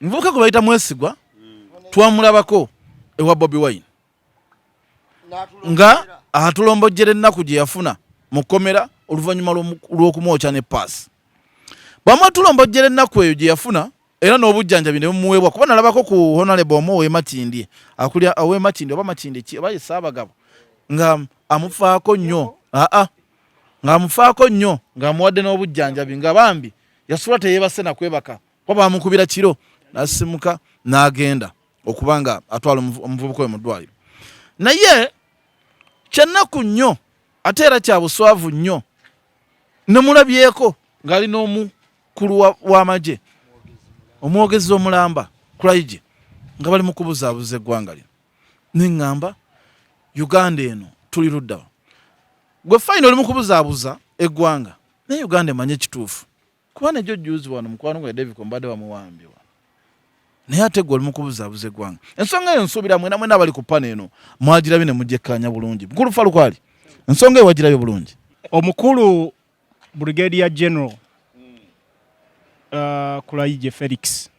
omuvubuka gwe bayita Mwesigwa twamulabako ewa Bobi Wine nga atulombojjera ennaku gye yafuna mu kkomera oluvannyuma lw'okumwokya ne paasi. Bwamwatulombojjera ennaku eyo gye yafuna era n'obujjanjabi ne bumuweebwa, kuba nalabako ku Honorable omu ow'e Makindye, akulya ow'e Makindye oba Makindye ki oba ye Ssaabagabo, nga amufaako nnyo, aa ng'amufaako nnyo, ng'amuwadde n'obujjanjabi, nga bambi yasula teyeebase na kwebaka kuba baamukubira kiro n'asisimuka n'agenda okuba nga atwala omuvubuka oyo mu ddwaliro. Naye kyannaku nnyo ate era kya buswavu nnyo, ne mulabyeko ng'ali n'omukulu w'amagye omwogezi omulamba Kulaigye nga bali mu kubuzaabuza eggwanga lino. Ne ŋŋamba Uganda eno tuli ludda wa? Gwe fayina oli mu kubuzaabuza eggwanga, naye Uganda emanye ekituufu. Kuba nejo juzi wano mukwano gwa David Kombade bamuwambye wano. Naye ate gwe oli mu kubuzaabuza eggwanga. Ensonga eyo nsuubira mwena mwena abali ku pano eno mwagirabye ne mugyekkaanya bulungi. Mukulu Falukwali, ensonga eyo wagirabye bulungi? Omukulu Brigadier General Kulayigye Felix,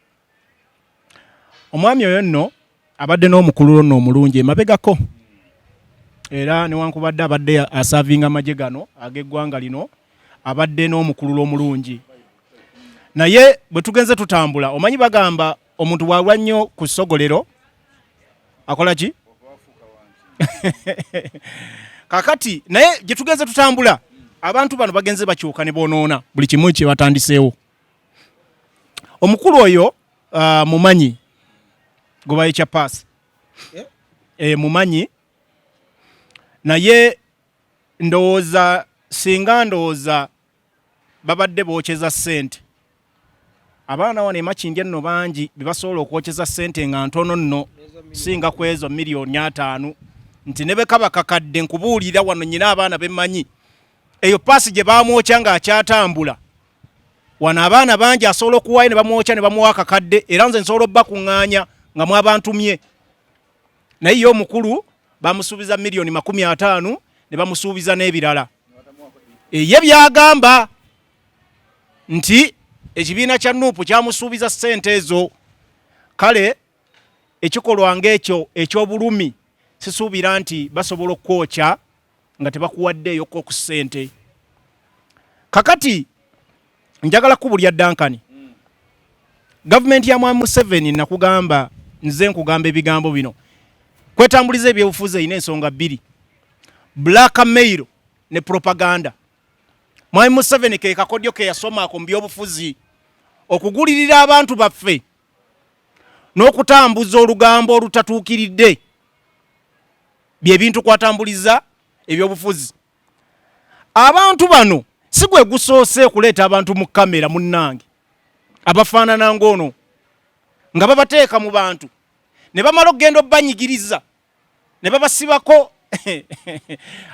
omwami oyo nno abadde n'omukululo nno omulungi emabegako, era newankubadde abadde asavinga amagye gano ag'eggwanga lino, abadde n'omukululo omulungi. Naye bwe tugenze tutambula, omanyi bagamba omuntu bw'alwa nnyo ku ssogolero akola ki? Kakati naye gye tugenze tutambula, abantu bano bagenze bakyuka ne bonoona buli kimu kye batandiseewo. Omukulu oyo mumanyi gwe bayita paasi Yeah. Mumanyi, naye ndowooza singa ndowooza babadde bookyeza ssente abaana wano emakindye nno bangi bebasobola okwokyeza ssente nga ntono nno singa ku ezo 50 miliyoni, nti ne bwe kaba kakadde. Nkubuulira wano nyina abaana bemmanyi eyo paasi gye bamwokya ng'akyatambula wano, abaana bangi asobola okuwaayo ne bamwokya ne bamuwa akakadde, era nze nsobola obbakuŋŋaanya nga mwabantumye. Naye ye omukulu bamusuubiza 50 miliyoni ne bamusuubiza n'ebirala. Ye byagamba nti ekibiina kya NUP kyamusuubiza ssente ezo. Kale ekikolwa ng'ekyo eky'obulumi, sisuubira nti basobola okukwokya nga tebakuwaddeeyoko ku ssente. Kakati njagala kubulya Duncan, gavumenti ya Mwami Museveni, nakugamba nze nkugamba ebigambo bino, kwetambuliza ebyobufuzi erina ensonga bbiri: blackmail ne propaganda. Mwami Museveni ke kakodyo ke yasomako mu byobufuzi, okugulirira abantu baffe n'okutambuza olugambo olutatuukiridde, byebintu kwatambuliza ebyobufuzi. Abantu bano si gwe gusoose okuleeta abantu mu kamera, munnange, abafaanana ng'ono, nga babateeka mu bantu ne bamala okugenda obbanyigiriza ne babasibako.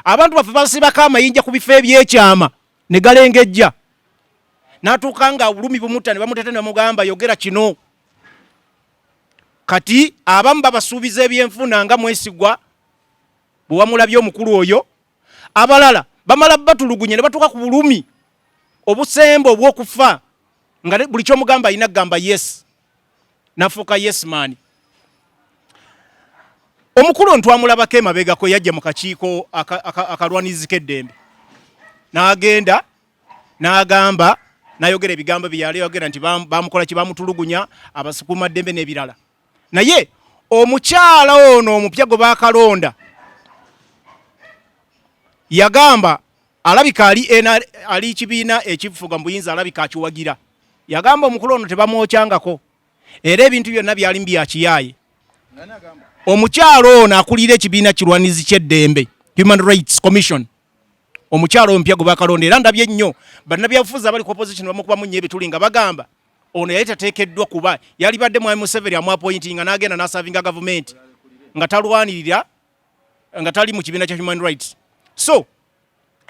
Abantu baffe basibako amayinja ku bifo ebyekyama ne galengejja, n'atuuka nga obulumi bumutta, ne bamuteta ne bamugamba, "Yogera kino." Kati abamu babasuubiza ebyenfuna nga Mwesigwa bwe wamulabye omukulu oyo. Abalala bamala batulugunya ne batuuka ku bulumi obusemba obw'okufa, nga buli kyomugamba alina kugamba yes, nafuuka yes man. Omukulu ono twamulabako emabegako, yajja mu kakiiko akalwanirizi k'eddembe, n'agenda n'agamba n'ayogera ebigambo bye yali yogera nti bamukola ki, bamutulugunya abasukuumaddembe n'ebirala. Naye omukyala ono omupya gwe bakalonda yagamba alabika ali ali kibiina ekifuga mu buyinza, alabika akiwagira. Yagamba omukulu ono tebamwokyangako, era ebintu byonna byalimu bya kiyaaye. Omukyala ono akulira ekibiina kirwanizi ky'eddembe, Human Rights Commission, omukyala omupya gwe bakalonda, era ndabye nnyo bannabyabufuzi abali ku opposition bamukubamu nnyo ebituli nga bagamba ono yali tateekeddwa kuba yalibadde Mwami Museveni amuappointinga n'agenda n'aservinga gavumenti nga talwanirira, nga tali mu kibiina kya human rights. So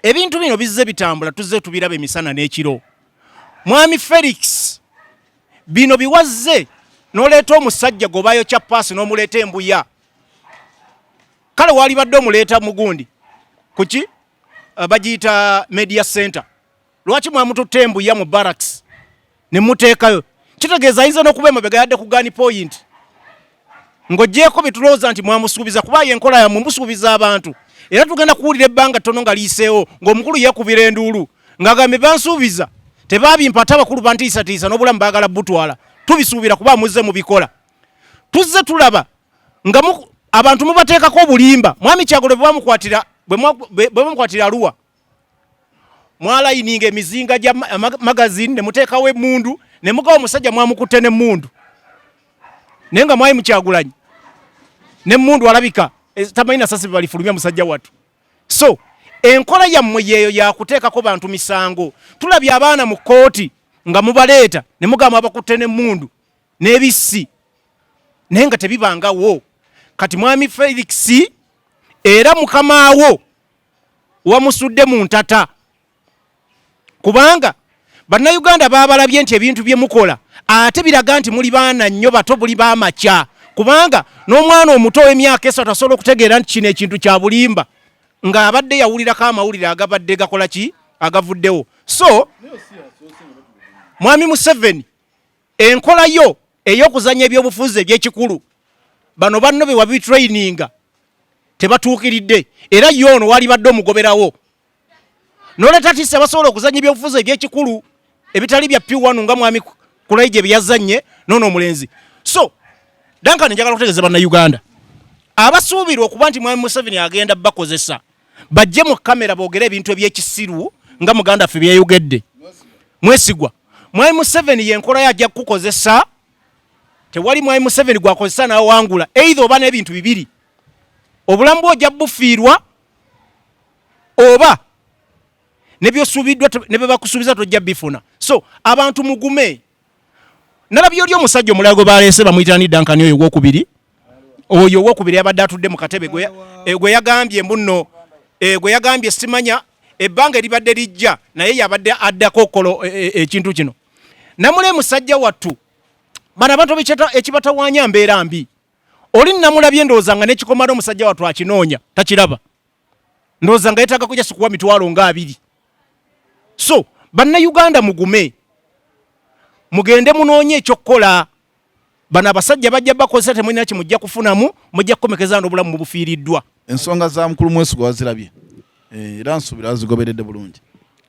ebintu bino bizze bitambula, tuzze tubiraba emisana n'ekiro. Mwami Felix, bino biwazze n'oleeta omusajja gweobayo kya paasi n'omuleeta embuya. Kale walibadde omuleeta mugundi kuki, bagiyita media center. Lwaki mwamututte embuya mu barracks ne muteekayo? Kitegeeza ayinza n'okuba emabega yadde ku gun point, ng'ogyeko bitulowooza nti mwamusuubiza, kuba ye enkola yammwe, musuubiza abantu. Era tugenda kuwulira ebbanga ttono nga liyiseewo ng'omukulu yeekubira enduulu ng'agambye, "Bansuubiza tebaabimpa, ate abakulu bantiisatiisa n'obulamu baagala butwala." Tubisuubira kuba muzze mubikola, tuzze tulaba nga abantu mubateekako obulimba. Mwami Kyagolo bwe bamukwatira Aluwa, mwalayininga emizinga gya magazine ne muteekawo emmundu ne mugawa omusajja mwamukutte n'emmundu, naye nga mwali mukyagulanyi n'emmundu alabika tamanyi nasasi balifulumya musajja wattu. So enkola yammwe yeeyo yakuteekako bantu misango. Tulabye abaana mu kkooti nga mubaleeta ne mugamba abakutte n'emmundu n'ebissi, naye nga tebibangawo. Kati Mwami Felix, era mukamaawo wamusudde mu ntata, kubanga Bannayuganda babalabye nti ebintu bye mukola ate biraga nti muli baana nnyo bato, buli bamakya, kubanga n'omwana omuto ow'emyaka 3 asobola okutegeera nti kino ekintu kya bulimba, ng'abadde yawulirako amawulire agabadde gakola ki agavuddewo. So Mwami Museveni, enkola yo ey'okuzannya ebyobufuzi ebyekikulu, bano banno be wabitraininga tebatuukiridde, era ye ono walibadde omugoberawo noleta tisi abasobola okuzannya ebyobufuzi ebyekikulu ebitali bya P1 nga Mwami Kulaije byeyazannye noono omulenzi. So Duncan, njagala okutegeeza Bannayuganda abasuubirwa okuba nti Mwami Museveni agenda bakozesa bajje mu kamera boogere ebintu ebyekisiru nga muganda ffe byeyogedde Mwesigwa. Mwami Museveni yenkola yo ajja kukukozesa. Tewali Mwami Museveni gwakozesa nawangula, either oba n'ebintu bibiri: obulamu bwe ojja bufiirwa, oba nebyosuubiddwa ne bye bakusuubiza tojja bifuna. So abantu mugume. Nalabye oli omusajja omulala gwe baleese, bamuyita ni Duncan, oyo owokubiri, oyo owokubiri yabadde atudde mu katebe gwe yagambye mbuno, gwe yagambye simanya ebbanga eribadde lijja, naye yabadde addako okukola ekintu kino. Namule musajja wattu, bano abantu ekibatawaanya mbeera mbi. Oli namulabye, ndowooza nga nekikomala omusajja wattu akinoonya takiraba, ndowooza nga yeetaaga kujja sikuwa 20,000 nga. So Bannayuganda mugume, mugende munoonye ekyokukola. Bano abasajja bajja bakozesa, temulina kimujja kufunamu, mujja kukomekeza n'obulamu mubufiiriddwa. Ensonga za mukulu Mwesigwa wazirabye, era nsuubira wazigoberedde bulungi.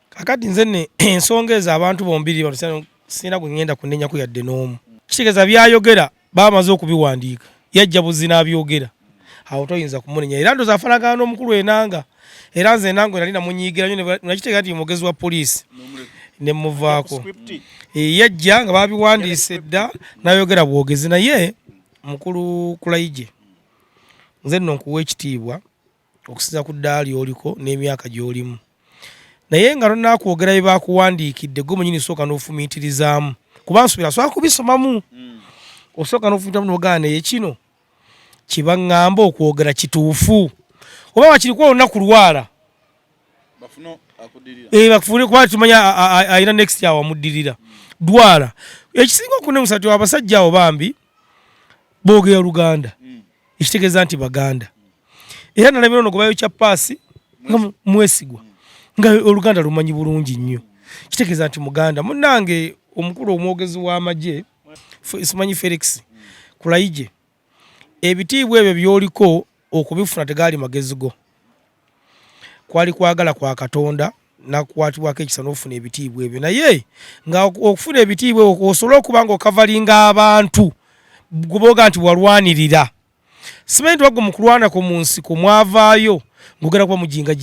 Kakati nze ne ensonga ezo abantu bombiri bano sirina gwe ŋŋenda kunenyako yadde n'omu. Kitegeeza byayogera bamaze okubiwandiika, yajja buzina abyogera, awo toyinza kumunenya. Era ndoza afanagana n'omukulu Enanga, era nze Enanga nali namunyiigira nnyo, nakitegeera nti mwogezi wa poliisi ne muvaako. Yajja nga babiwandiise dda n'ayogera bwogezi. Naye mukulu Kulaije, nze nno nkuwa ekitiibwa okusinza ku ddaala ly'oliko n'emyaka gy'olimu, naye nga tonaakwogera bye bakuwandiikidde, gwe mwenyini sooka n'ofumiitirizaamu, kuba nsuubira sobola kubisomamu. Osooka n'ofumiitiramu n'ogaana, naye kino kibaŋŋamba okwogera kituufu oba wakirikuwa olunaku lwala bakufune, kuba tumanya alina next awo amuddirira dwala. Ekisinga okunemusa nti abasajja abo bambi boogera Luganda, ekitegeeza nti Baganda. Era nalabira ono gwe bayokya paasi nga Mwesigwa, nga Oluganda lumanyi bulungi nnyo, kitegeeza nti Muganda. Munnange omukulu omwogezi w'amagye simanyi Felix Kulaije, ebitiibwa ebyo by'oliko okubifuna tegaali magezi go, kwali kwagala kwa Katonda nakukwatibwako ekisa n'ofuna ebitiibwa ebyo. Naye nga okufuna ebitiibwa ebyo osobole okuba nga okavalinga abantu gubooga nti walwanirira, simanyi nti wagwe mu kulwanako mu nsiko mwavaayo ng'ogenda kuba mujinga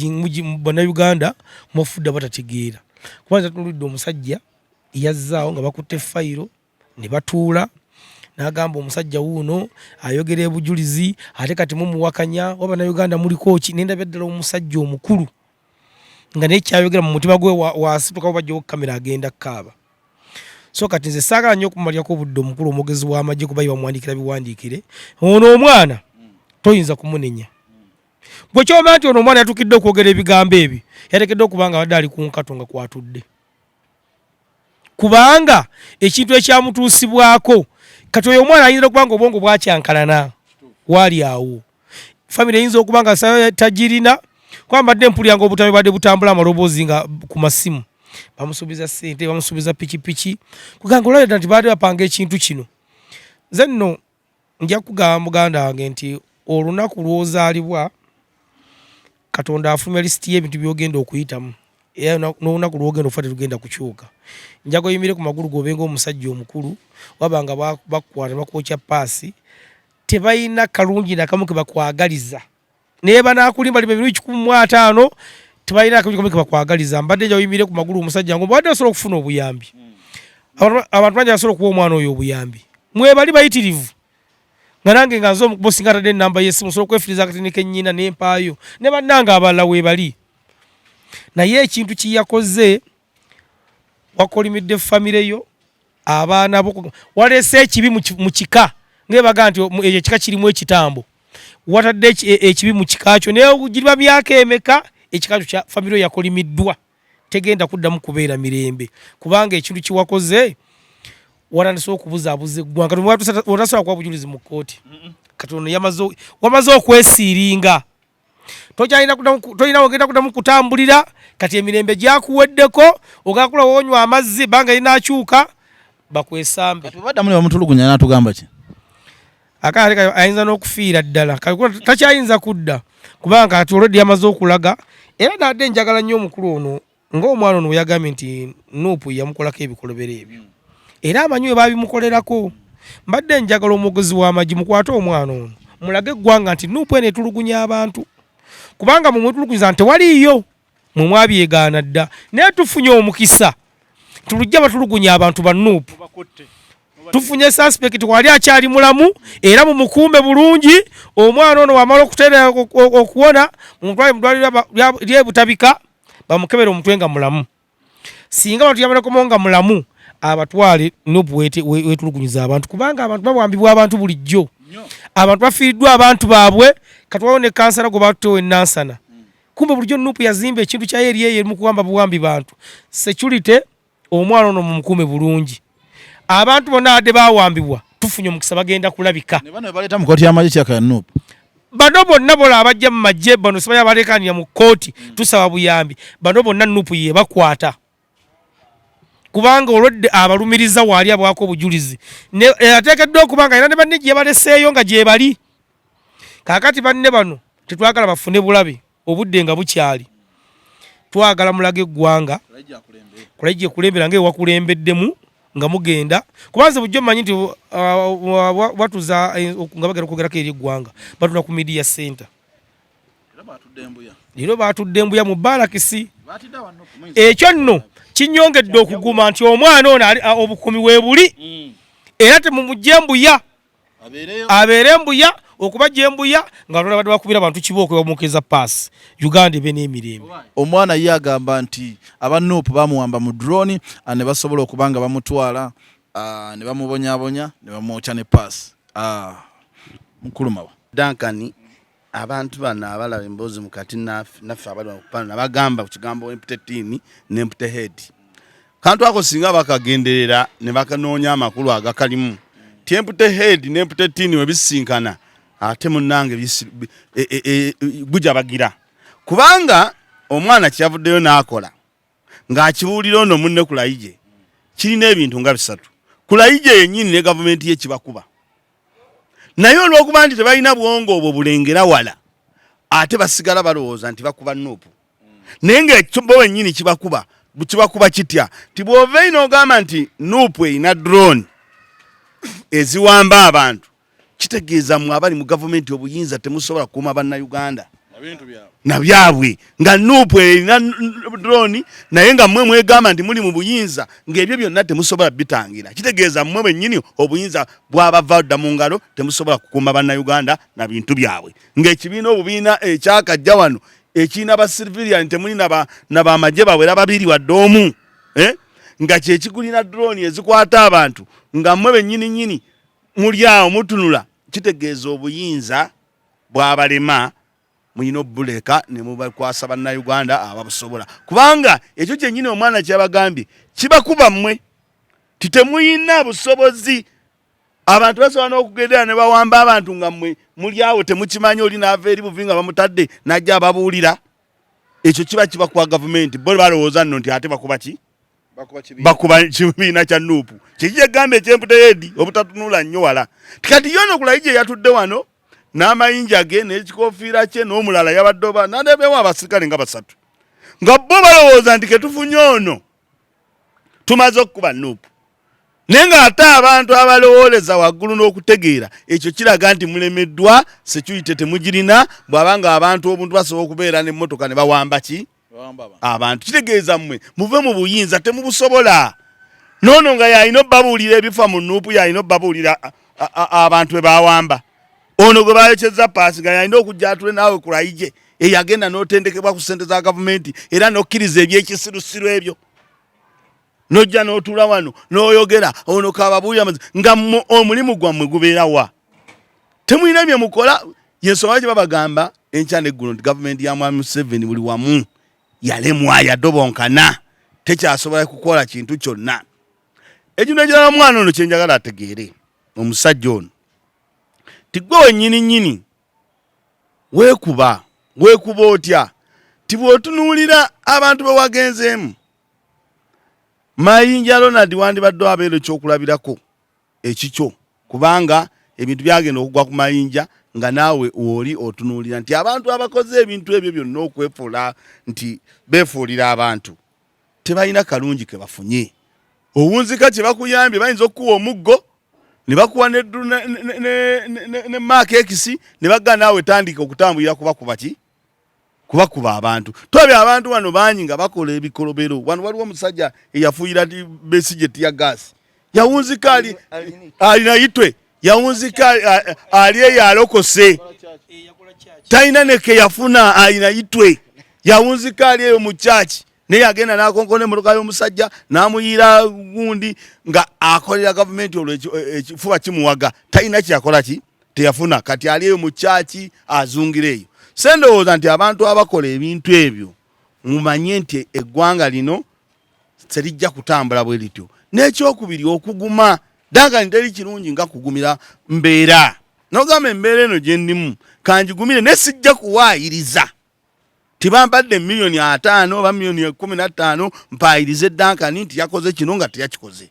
Bannayuganda mwafudde abatategeera, kuba tatunulidde omusajja yazzaawo nga bakutte fayiro ne batuula n'agamba omusajja wuuno ayogera ebujulizi, ate kati mumuwakanya oba Bannayuganda muliko ki? Nendabya ddala omusajja omukulu nga naye kyayogera mu mutima gwe wasituka bajjawo kamera agenda kukaaba. So kati nze saagala nnyo okumalyako obudde omukulu omwogezi w'amagye, kuba ye bamuwandiikira biwandiikire. Ono omwana toyinza kumunenya, gwe kyomanya nti ono omwana yatuukidde okwogera ebigambo ebyo yateekeddwa okuba nga abadde ali ku nkato nga kwatudde, kubanga ekintu ekyamutuusibwako kati oyo omwana ayinza okuba nga obwongo bwakyankalana waali awo, famire eyinza okuba nga tagirina, kuba mbadde mpulira nga obutami bwadde butambula, amaloboozi nga ku masimu bamusuubiza ssente, bamusuubiza pikipiki, kuganga olabira nti baadde bapanga ekintu kino. Nze nno nja kugamba muganda wange nti olunaku lw'ozaalibwa Katonda afulumya lisiti y'ebintu by'ogenda okuyitamu, era n'olunaku lw'ogenda okufa terugenda kukyuka. Njaga oyimire ku magulu gobe ng'omusajja omukulu, waba nga bakukwata bakwokya paasi, tebalina kalungi nakamu ke bakwagaliza, naye banaakulimba limba emirundi 150, tebalina kalungi kamu ke bakwagaliza. Mbadde nja oyimire ku magulu omusajja ng'obadde osobola okufuna obuyambi. Abantu bangi basobola okuwa omwana oyo obuyambi, mwebali bayitirivu, nga nange nga nze omukubo singa atadde enamba y'essimu nsobola okwefiriza akatini kennyina n'empaayo ne bannange abalala weebali. Naye ekintu kye yakoze, wakolimidde famire yo, abaana bo, waleese ekibi mu kika, nga nti ekyo ekika kirimu ekitambo, watadde ekibi mu kika kyo, naye giriba myaka emeka ekika kyo kya famire yo yakolimiddwa. Tegenda kuddamu kubeera mirembe kubanga ekintu kyewakoze watandise okubuzaabuza eggwanga. Otasobola kuwa bujulizi mu kkooti. Kati ono wamaze okwesiiringa, tokyalina tolina ogenda kuddamu kutambulira. Kati emirembe gyakuweddeko, ogakula wonywa amazzi banga linakyuka bakwesambe. Kati baddamu ne bamutulugunya n'atugamba ki? Akaale ayinza n'okufiira ddala, takyayinza kudda kubanga kati olwedde yamaze okulaga. Era nadde njagala nnyo omukulu ono ng'omwana ono yagambye nti Nuupu yamukolako ebikolobero ebyo era amanyi we babimukolerako. Mbadde njagala omwogezi w'amagye mukwate omwana ono mulage eggwanga nti Nuupu eno etulugunya abantu, kubanga mwe mwetulugunyiza nti tewaliiyo, mwe mwabyegaana dda, naye tufunye omukisa tulujja batulugunya abantu ba Nuupu. Tufunye suspect wali akyali mulamu era mumukuume bulungi. Omwana ono wamala okuteera okuwona mumutwale mu ddwaliro ly'ebutabika bamukebere omutwe nga mulamu. Singa abantu yabalakomo nga mulamu abatwale Nuupu wetulugunyiza abantu, kubanga abantu bawambibwa abantu bulijjo, abantu bafiiriddwa abantu baabwe. Katwawo ne kansala gwe batutewo enansana, kumbe bulijjo Nuupu yazimba ekintu kyayo eri eyo mu kuwamba buwambi bantu. Security, omwana ono mumukuume bulungi. Abantu bonna abadde bawambibwa tufunye omukisa bagenda kulabika. Ne bano baleeta mu kkooti y'amagye kyaka ya Nuupu. Bano bonna bola abajja mu magye bano sibaya balekanira mu kkooti, tusaba buyambi. Bano bonna Nuupu yebakwata kubanga olwedde abalumiriza waali abwako obujulizi ateekeddwa okuba nga era ne banne gye baleseeyo nga gye bali. Kaakati banne bano tetwagala bafune bulabe obudde nga bukyali, twagala mulage eggwanga Kulayigye kulembera nga ewakulembeddemu nga mugenda, kuba nze bulijjo mmanyi nti batuza nga bagenda okwogerako eri eggwanga batula ku media center. Leero batudde Mbuya mu balakisi. Ekyo nno kinyongedde okuguma nti omwana ono obukuumi weebuli era temumugye Mbuya, abeere Mbuya okubajja Embuya nga batwala badde bakubira abantu kibooko bamukeza paasi Uganda ebe n'emirembe. Omwana ye agamba nti aba Nuupu bamuwamba mu drone ne basobola okuba nga bamutwala ne bamubonyabonya ne bamwokya ne paasi. Mukulu Mawa. Duncan, abantu bano abalaba emboozi mukati naffe abali kupano nabagamba ku kigambo empty tin ne empty head. Kantu ako singa bakagenderera ne bakanoonya amakulu agakalimu ti empty head ne empty tin we bisisinkana ate munnange gujabagira, kubanga omwana kyeyavuddeyo n'akola ng'akibuulira ono munne Kulayigye kirina ebintu nga bisatu. Kulayigye yennyini ne gavumenti ye kibakuba, naye olw'okuba nti tebalina bwongo obwo bulengera wala, ate basigala balowooza nti bakuba Nuupu, naye ng'ekyo bo bennyini kibakuba. Kibakuba kitya? Ti bw'ova eri n'ogamba nti Nuupu erina drone eziwamba abantu, kitegeeza mwe abali mu gavumenti obuyinza temusobola kukuuma Bannayuganda nabyabwe, nga Nuupu erina drone naye nga mmwe mwegamba nti muli mu buyinza, ng'ebyo byonna temusobola bitangira. Kitegeeza mmwe bennyini obuyinza bwabava dda mu ngalo, temusobola kukuuma Bannayuganda na bintu byabwe, ng'ekibiina obubiina ekyakajja wano ekirina ba civilian temuli na bamagye bawera babiri wadde omu, nga kyekigulina drone ezikwata abantu, nga mmwe bennyini nnyini muli awo mutunula. Kitegeeza obuyinza bwabalema, mulina obuleka ne mubakwasa Bannayuganda ababusobola, kubanga ekyo kyennyini omwana kyabagambye kibakuba mmwe ti temuyina busobozi. Abantu basobola n'okugendera ne bawamba abantu nga mmwe muli awo temukimanyi, oli n'ava eri buvi nga bamutadde n'ajja ababuulira. Ekyo kiba kibakuba gavumenti, bo balowooza nno nti ate bakuba ki? Bakuba kibiina kya Nuupu. Kiki kyegamba eky'empty head obutatunula nnyo wala. Kati yono Kulayigye yatudde wano n'amayinja ge n'ekikofiira kye n'omulala yabadde oba nadebewo abasirikale nga basatu, nga bo balowooza nti ketufunye ono tumaze okukuba Nuupu, naye ng'ate abantu abalowooleza waggulu n'okutegeera ekyo kiraga nti mulemeddwa, security temugirina. Bw'aba nga abantu obuntu basobola okubeera n'emmotoka ne bawamba ki abantu, kitegeeza mmwe muve mu buyinza temubusobola. Noono nga yalina obbabuulira ebifa mu Nuupu, yalina obbabuulira abantu be bawamba, ono gwe bayokyeza paasi nga yalina okujja atule naawe Kulayigye eyagenda n'otendekebwa ku ssente za gavumenti era n'okkiriza ebyekisirusiru ebyo, n'ojja n'otuula wano n'oyogera ono kababuulira amazima, nga mmwe omulimu gwammwe gubeera wa? Temulina bye mukola. Yensonga lwaki babagamba enkya n'eggulo nti gavumenti ya Mwami Museveni buli wamu. Yalemwa, yadobonkana, tekyasobola kukola kintu kyonna. Ekintu ekirala omwana ono kyenjagala ategeere, omusajja ono tigwe wennyini nnyini weekuba. Weekuba otya? Ti bw'otunuulira abantu be wagenzeemu, Mayinja Ronald wandibadde abeera ekyokulabirako ekikyo, kubanga ebintu byagenda okugwa ku Mayinja nga naawe wooli otunuulira nti abantu abakoze ebintu ebyo byonna okwefuula nti beefuulira abantu tebalina kalungi ke bafunye. Owunzika kye bakuyambye, bayinza okukuwa omuggo ne bakuwa ne maaka ekisi ne bagga naawe tandika okutambulira kubakuba ki kubakuba abantu. Tulabye abantu wano bangi nga bakola ebikolobero. Wano waliwo omusajja eyafuuyira Besigye tear gas, yawunzika ali alinayitwe, yawunzika ali eyo alokose, talina neke yafuna. Alinayitwe yawunzika ali eyo mu kyaki, naye agenda n'akonkona emmotoka y'omusajja n'amuyiira gundi nga akolera gavumenti, olwo ekifuba kimuwaga, talina kyeyakola ki teyafuna. Kati ali eyo mu kyaki azungira eyo. Sendowooza nti abantu abakola ebintu ebyo mumanye nti eggwanga lino terijja kutambula bwe lityo. N'ekyokubiri, okuguma dagani teri kirungi nga kugumira mbeera, nogamba embeera eno gye ndimu kanjigumire, naye sijja kuwaayiriza tibampadde 50 million oba 15 million mpaayirize Dankani nti yakoze kino nga teyakikoze,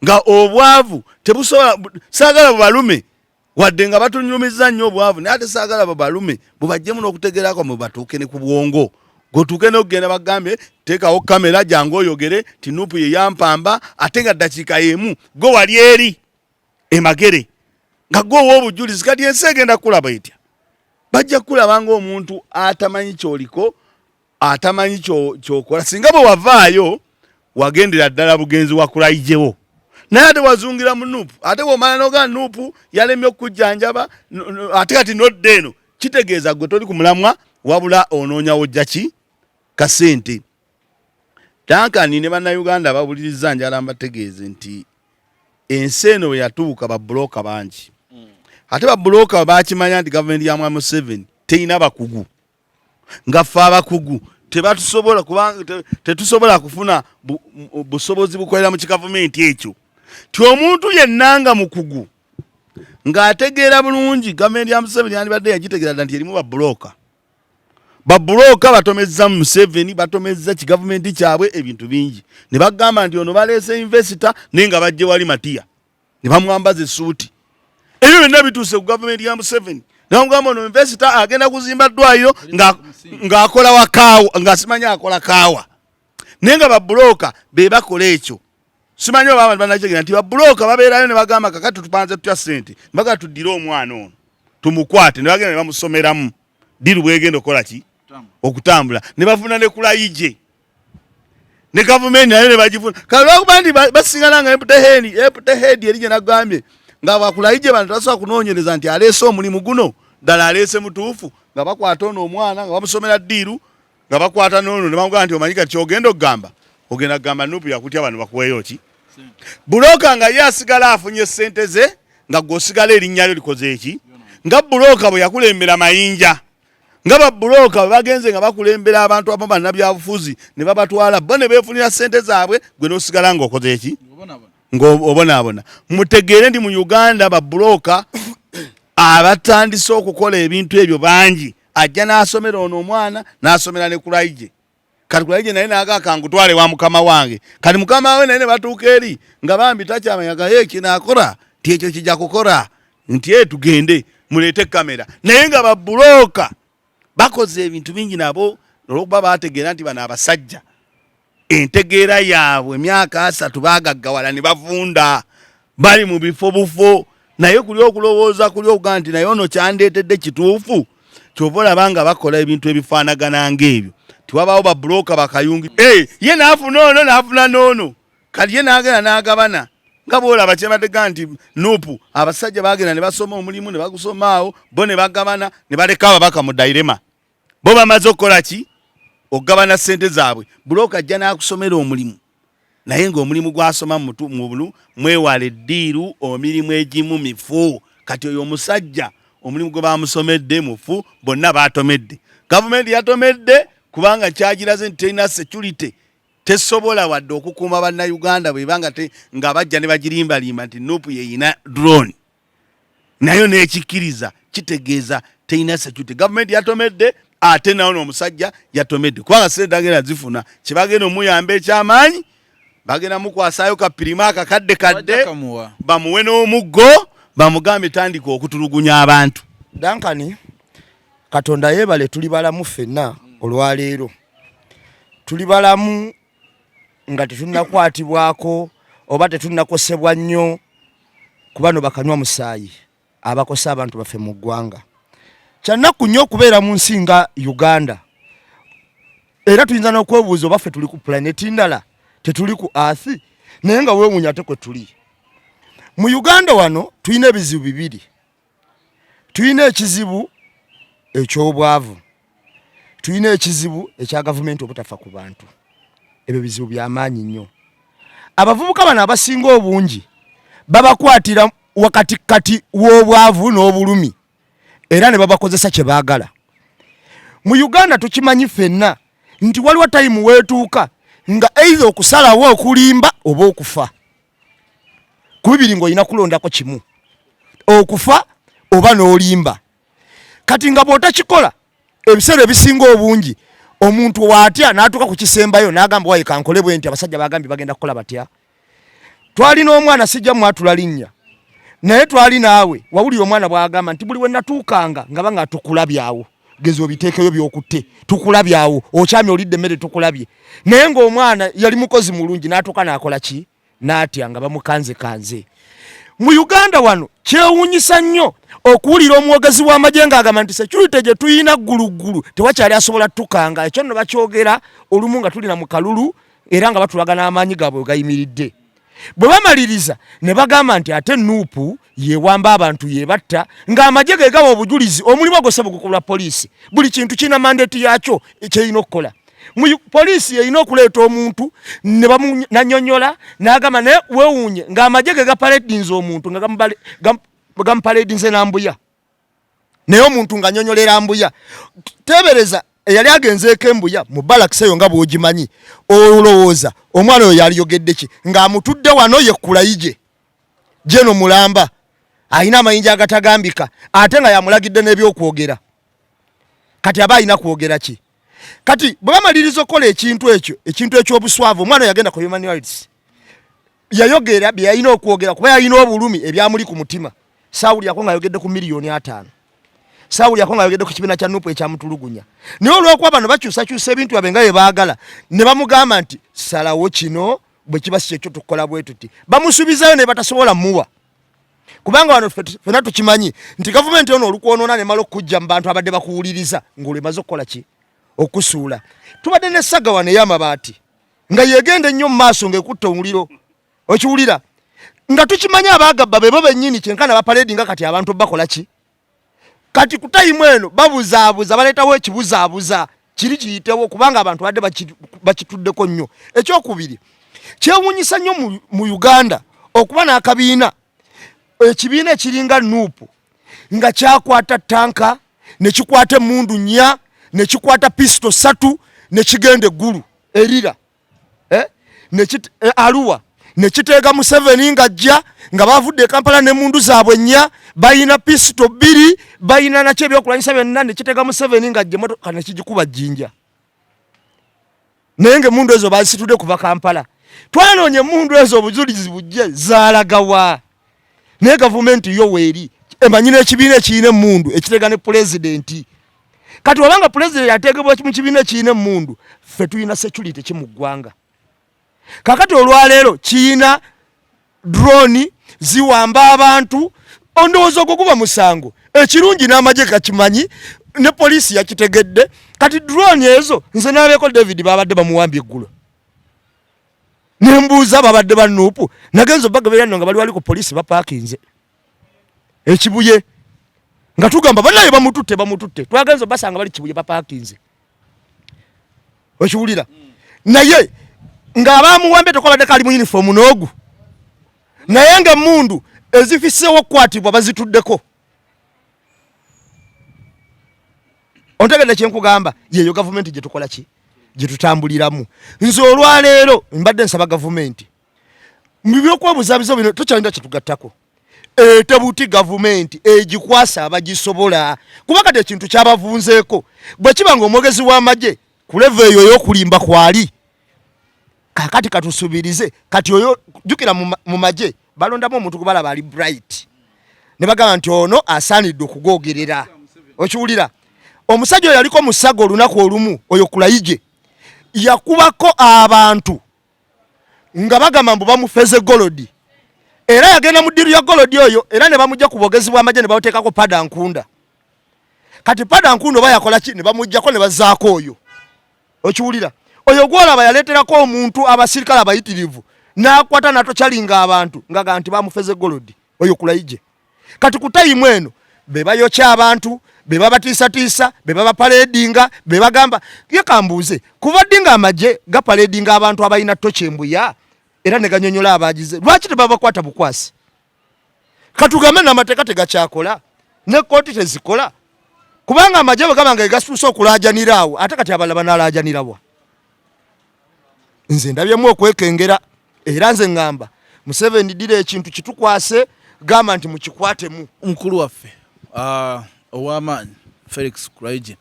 nga obwavu tebusobola. Saagala bubalume, wadde nga batunyumiza nnyo obwavu, naye ate saagala bubalume bubajjemu n'okutegeerako mwe batuuke ne ku bwongo gweotuuke n'okugenda bagambye teekawo kamera jangu oyogere ti NUP ye yampamba, ate nga ddakiika y'emu gwe wali eri emagere nga gwe owa obujulizi. Kati ensi egenda kulaba etya? Bajja kulaba ng'omuntu atamanyi kyoliko, atamanyi kyokola. Singa bwe wavaayo wagendera ddala bugenzi wakulayijewo, naye ate wazungira mu NUP, ate bwomala noga NUP yalemye okukujjanjaba, ate kati nodda eno, kitegeeza gwe toli ku mulamwa, wabula onoonyawo jjaki kasente. Dankani ne Bannayuganda abawuliriza, njala mbategeeze nti ensi eno bwe yatuuka babuloka bangi, ate babuloka bakimanya nti gavumenti ya Mwami Museveni terina bakugu nga ffe abakugu, tebatusobola kubanga tetusobola kufuna busobozi bukolera mu kigavumenti ekyo. Ti omuntu yenna nga mukugu ng'ategeera bulungi gavumenti ya Museveni yandibadde yagitegeera dda nti erimu babuloka. Babuloka batomezza Museveni, batomezza kigavumenti kyabwe ebintu bingi, ne bagamba nti ono baleese investor, naye nga bajje wali matiya ne bamwambaza essuuti. Ebyo byonna bituuse ku gavumenti ya Museveni, ne bamugamba ono investor agenda kuzimba ddwaliro ng'akola wa kaawa, nga simanyi akola kaawa, naye nga babuloka be bakola ekyo. Simanyi oba abantu banakitegera nti babuloka babeerayo ne bagamba kakati tupanze tutya ssente, baga tuddire omwana ono tumukwate, ne bagenda ne bamusomeramu deal bwegenda okukola ki okutambula, ne bafuna ne kulayije ne gavumenti nayo ne bagifuna. Kale lwakuba nti basigala nga empty head eri gye nagambye nga bakulayije bano tebasobola kunoonyereza nti aleese omulimu guno ddala aleese mutuufu, nga bakwata ono omwana nga bamusomera deal, nga bakwata n'ono ne bamugamba nti omanyi kati kyogenda okugamba, ogenda kugamba NUP yakutya, bano bakuweeyo ki. Bulooka nga ye asigala afunye ssente ze, nga gwe osigala erinnya lyo likoze eki, nga bulooka bwe yakulembera Mayinja, nga babuloka bwe bagenze nga bakulembera abantu abamu bannabyabufuzi ne babatwala bo ne beefunira ssente zaabwe, gwe n'osigala ng'okoze eki ng'obonaabona. Mutegeere nti mu Uganda babuloka abatandise okukola ebintu ebyo bangi. Ajja n'asomera ono omwana n'asomera ne Kulaije. Kati Kulaije naye naga kangutwale wa mukama wange. Kati mukama we naye ne batuuka eri nga bambi takyamanya gaye kinaakola nti ekyo kijja kukola nti e tugende muleete kamera, naye nga babuloka bakoze ebintu bingi nabo olwokuba bategeera nti bano abasajja entegeera yaabwe emyaka 30 baagaggawala ne bavunda bali mu bifo bufo, naye kuli okulowooza kuli okugaa nti naye ono kyandeetedde kituufu. Kyova olaba nga bakola ebintu ebifaanagana ng'ebyo, tiwabaawo babuloka bakayungi. Hey, ye naafuna ono naafuna n'ono, kati ye n'agenda n'agabana nga bwolaba kyebadega nti NUP abasajja bagenda ne basoma omulimu ne bagusoma awo bo ne bagabana ne baleka ababaka mu dilemma. Bo bamaze okukola ki? Okugabana ssente zaabwe. Bulooka ajja n'akusomera omulimu, naye ng'omulimu gwasoma mubulu mwewala eddiiru, emirimu egimu mifu. Kati oyo omusajja omulimu gwe bamusomedde mufu, bonna batomedde, gavumenti yatomedde. Kubanga kyagiraze nti terina security, tesobola wadde okukuuma Bannayuganda bwebanga nga bajja ne bagirimbalimba nti NUP yeyina drone, nayo nekikkiriza, kitegeeza terina security. Gavumenti yatomedde, ate nawo n'omusajja yatomedde, kubanga sente tagenda zifuna. Kyebagenda omuyamba ekyamaanyi, bagenda mukwasaayo kapirima akakadde kadde, bamuwe n'omuggo, bamugambe tandika okutulugunya abantu. Duncan, Katonda yeebale, tuli balamu ffenna olwaleero, tuli balamu nga tetunnakwatibwako oba tetunnakosebwa nnyo ku bano bakanywa musaayi abakosa abantu baffe mu ggwanga. Kyannaku nnyo okubeera mu nsi nga Uganda, era tuyinza n'okwebuuza oba ffe tuli ku planeti ndala, tetuli ku earth, naye nga weewuunya ate kwe tuli. Mu Uganda wano tulina ebizibu bibiri. Tulina ekizibu eky'obwavu, tulina ekizibu ekya gavumenti obutafa ku bantu. Ebyo bizibu byamaanyi nnyo. Abavubuka bano abasinga obungi babakwatira wakati kati w'obwavu n'obulumi, era ne babakozesa kye baagala. Mu Uganda tukimanyi ffenna nti waliwo tayimu weetuuka nga either okusalawo okulimba oba okufa. Ku bibiri ng'olina kulondako kimu, okufa oba n'olimba. Kati nga bw'otakikola, ebiseera ebisinga obungi omuntu waatya n'atuuka ku kisembayo n'agamba, waye kankole bwe nti abasajja bagambye bagenda kukola batya. Twalina omwana, sijja mwatula linnya, naye twali naawe wawulira omwana bw'agamba nti buli we natuukanga nga banga tukulabyawo, geza obiteekeyo byokutte, tukulabyawo, okyamye olidde emmere tukulabye. Naye ng'omwana yali mukozi mulungi, n'atuuka n'akola ki, n'atya nga bamukanzekanze. Mu Uganda wano kyewuunyisa nnyo okuwulira omwogezi w'amagye ng'agamba nti security gye tuyina gguluggulu tewakyali asobola tukanga. Ekyo nno bakyogera olumu nga tulina mu kalulu, era nga batulaga n'amaanyi gaabwe gayimiridde. Bwe bamaliriza ne bagamba nti ate NUP yewamba abantu, yebatta, ng'amagye ge gawa obujulizi. Omulimu ogwo sebo gukolwa poliisi. Buli kintu kirina mandate yakyo kyerina okukola. Mu poliisi erina okuleeta omuntu ne bamunanyonyola n'agamba, naye weewuunye ng'amagye ge gapaledinze omuntu, nga gamupaledinze nambuya, naye omuntu ng'anyonyolera mbuya. Teebereza eyali agenzeeko embuya mu balakisi eyo nga bw'ogimanyi, olowooza omwana oyo yaliyogedde ki ng'amutudde wano ye Kulayigye jeno mulamba alina amayinja agatagambika, ate nga yamulagidde n'ebyokwogera? Kati aba alina kwogera ki? Kati bwe bamaliriza okukola ekintu ekyo, ekintu eky'obuswavu, omwana oyo yagenda ku human rights, yayogera bye yalina okwogera kuba yalina obulumi ebyamuli ku mutima. Saawulyako ng'ayogedde ku 5,000,000, saawulyako ng'ayogedde ku kibiina kya NUP ekyamutulugunya. Naye olw'okuba bano bakyusakyusa ebintu byabwe nga bye baagala, ne bamugamba nti salawo kino, bwe kiba si kyekyo tukola bwe tuti, bamusuubizayo naye batasobola muwa, kubanga wano ffenna tukimanyi nti gavumenti ono olukwonoona nemala okujja mu bantu abadde bakuwuliriza ng'olwo emaze okukola ki, okusuula. Tubadde ne saga wano ey'amabaati nga yegenda ennyo mu maaso ng'ekutta omuliro, okiwulira nga tukimanyi abaagabba bebo bennyini, kyenkana bapaleedi nga kati abantu bakola ki. Kati ku tayimu eno babuzaabuza, baleetawo ekibuzaabuza kiri kiyitewo, kubanga abantu badde bakituddeko nnyo. Ekyokubiri, kyewuunyisa nnyo mu Uganda okuba n'akabiina, ekibiina ekiringa NUP nga kyakwata tanka, ne kikwata emmundu 4, ne kikwata pisito 3, ne kigenda eggulu erira Arua, ne kiteega Museveni ng'ajja, nga bavudde e Kampala n'emmundu zaabwe 4, balina pisito 2, balina nakyo ebyokulwanyisa byonna, ne kiteega Museveni ng'ajja, emmotoka ne kigikuba jjinja, naye ng'emmundu ezo bazisitudde kuva Kampala. Twanoonya emmundu ezo, obujulizi bujje, zaalagawa? Naye gavumenti yo weeri emanyi n'ekibiina ekirina emmundu ekiteega ne pulezidenti. Kati wabanga pulezidenti ateekebwa mu kibiina ekirina emmundu, ffe tulina security ki mu ggwanga? Kakati olwaleero kiyina drone ziwamba abantu, ondowooza ogwo guba musango? Ekirungi n'amagye gakimanyi, ne poliisi yakitegedde. Kati drone ezo, nze n'abeeko David babadde bamuwambye eggulo, nembuuza babadde ba NUP, nagenza obagabeera nno nga bali wali ku poliisi bapaakinze ekibuye, nga tugamba banaye bamututte, bamututte, twagenza obasanga bali Kibuye bapaakinze, okiwulira? Naye ng'abamuwambye tekwabadde kali mu uniform n'ogu, naye ng'emmundu ezifiseewo okukwatibwa bazituddeko. Ontegedde kyenkugamba? Yeyo gavumenti gyetukola ki, gyetutambuliramu. Nze olwaleero mbadde nsaba gavumenti mu byokwebuzabuza bino tukyalina kyetugattako etebuti gavumenti egikwasa abagisobola, kuba kati ekintu kyabavunzeeko. Bwe kiba nga omwogezi w'amagye ku levo eyo ey'okulimba kwali, kakati katusubirize kati oyo jjukira mu magye balondamu omuntu gubalaba ali bright ne bagamba nti ono asaanidde okugoogerera. Okiwulira? Omusajja oyo yaliko musaga olunaku olumu, oyo Kulayigye yakubako abantu nga bagamba mbu bamufeze golodi, era yagenda mu ddiru ya golodi oyo, era ne bamujja ku bwogezi bw'amagye ne bamuteekako Pada Nkunda. Kati Pada Nkunda oba yakola ki, ne bamuggyako ne bazzaako oyo. Okiwulira? Oyo gwolaba yaleeterako omuntu abasirikale abayitirivu n'akwata n'atokyalinga abantu ngaga nti bamufeze golodi oyo Kulayigye. Kati ku tayimu eno be bayokya abantu, be babatiisatiisa, be babapaledinga, be bagamba ye kambuuze, kuva ddi nga amagye gapaledinga abantu abalina toki embuya era ne ganyonyola abagize? Lwaki tebabakwata bukwasi? Katugambe n'amateeka tegakyakola ne kkooti tezikola, kubanga amagye bwe gaba nga gasuuse okulaajanira awo, ate kati abalala banalaajanirawa? Nze ndabyemu okwekengera, era nze ŋŋamba Museveni dira ekintu kitukwase, gamba nti mukikwatemu. Mukulu waffe ow'amaanyi Felix Kulayigye,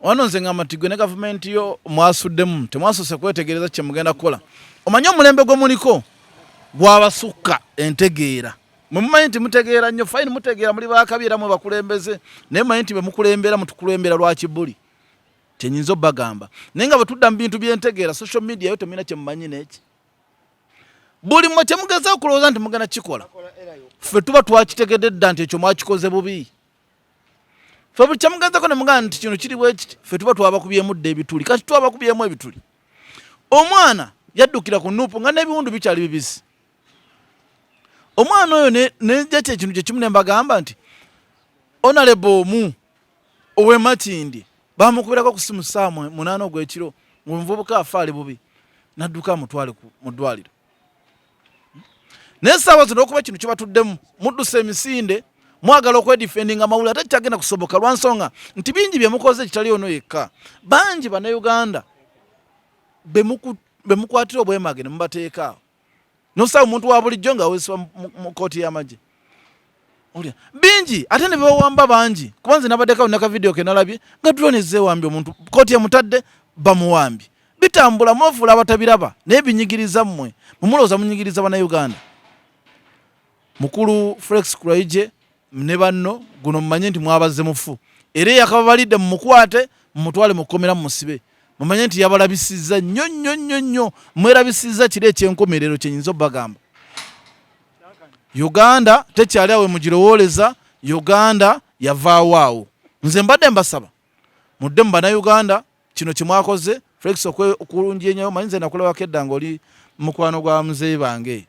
wano nze ŋŋamba nti gwe ne gavumenti yo mwasuddemu, temwasoose kwetegereza kye mugenda kukola. Omanye omulembe gwe muliko gwabasukka entegeera. Mwe mumanyi nti mutegeera nnyo, fine, mutegeera, muli bakabi era mwe bakulembeze, naye mumanyi nti bwe mukulembera mutukulembera lwa kibuli. Kyenyinza obagamba, naye nga bwe tudda mu bintu by'entegeera, social media yo temulina kye mumanyi n'eki. Buli mmwe kye mugezaako okulowooza nti mugenda kukikola, ffe tuba twakitegedde dda nti ekyo mwakikoze bubi. Ffe buli kye mugezaako ne mugamba nti kino kiri bwe kiti, ffe tuba twabakubyemu dda ebituli. Kati twabakubyemu ebituli. Omwana yaddukira ku Nuupu nga n'ebiwundu bikyali bibisi. Omwana oyo ne njja ekintu kye kimu ne mbagamba nti Honorable omu ow'e Makindye bamukubirako ku ssimu ssaawa 8 ogw'ekiro ng'omuvubuka afa ali bubi, n'adduka amutwale mu ddwaliro. Naye essaawa zino okuba kino kibatuddemu, muddusa emisinde, mwagala okwedifendinga amawulire, ate kikyagenda kusoboka lwa nsonga nti bingi bye mukoze ekitali ono yekka. Bangi Bannayuganda be mukwatira obwemage ne mubateeka awo. Nosaba omuntu wa bulijjo nga awezesebwa mu kkooti y'amagye. Olya bingi ate ne bawamba bangi, kuba nze nabaddeko naka video ke nalabye nga drone ezewambye omuntu, kkooti emutadde bamuwambye. Bitambula mwefuula abatabiraba, naye binyigiriza mmwe. Mumulowooza munyigiriza Bannayuganda. Mukulu Felix Kulayigye ne banno, guno mumanye nti mwabazze mufu, era eyakababalidde mumukwate mumutwale mu kkomera mumusibe. Mumanye nti yabalabisizza nnyo nnyo nnyo nnyo, mwerabisizza kiri eky'enkomerero kye nyinza obbagamba. Uganda tekyali awo mugirowooleza, Uganda yavaawo awo. Nze mbadde mbasaba mudde mu Bannayuganda, kino kye mwakoze Felix okulungi enyo, manyi nze nakulabako edda ng'oli mukwano gwa muzeeyi bange,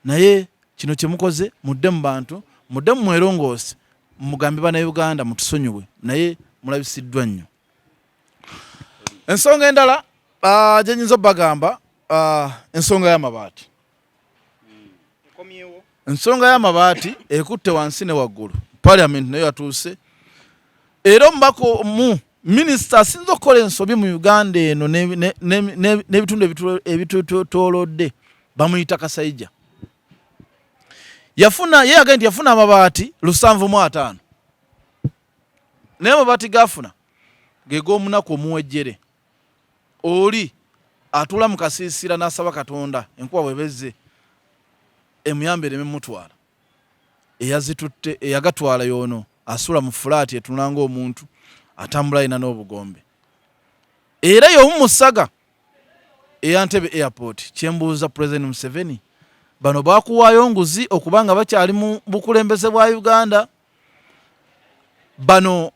naye kino kye mukoze mudde mu bantu, mudde mu mwerongoose, mugambe Bannayuganda mutusonyiwe, naye mulabisiddwa nnyo. Ensonga endala gye nyinza obbagamba, ensonga y'amabaati. Ensonga y'amabaati ekutte wansi ne waggulu. Parliament nayo yatuuse, era omubaka omu minisita asinza okukola ensobi mu Uganda eno n'ebitundu ebitutoolodde bamuyita Kasaija. Yafuna, ye yagambye nti yafuna amabaati 75, naye amabaati gafuna ge g'omunaku omuwejjere oli atuula mu kasiisira n'asaba Katonda enkuba bwebezze emuyambe ereme mutwala. Eyazitutte eyagatwala y'ono asula mu fulaati etunula ng'omuntu atambula alina n'obugombe, era y'omu mu ssaga eya Ntebe Airport. Kyembuuza President Museveni, bano bakuwaayo nguzi okuba nga bakyali mu bukulembeze bwa Uganda? Bano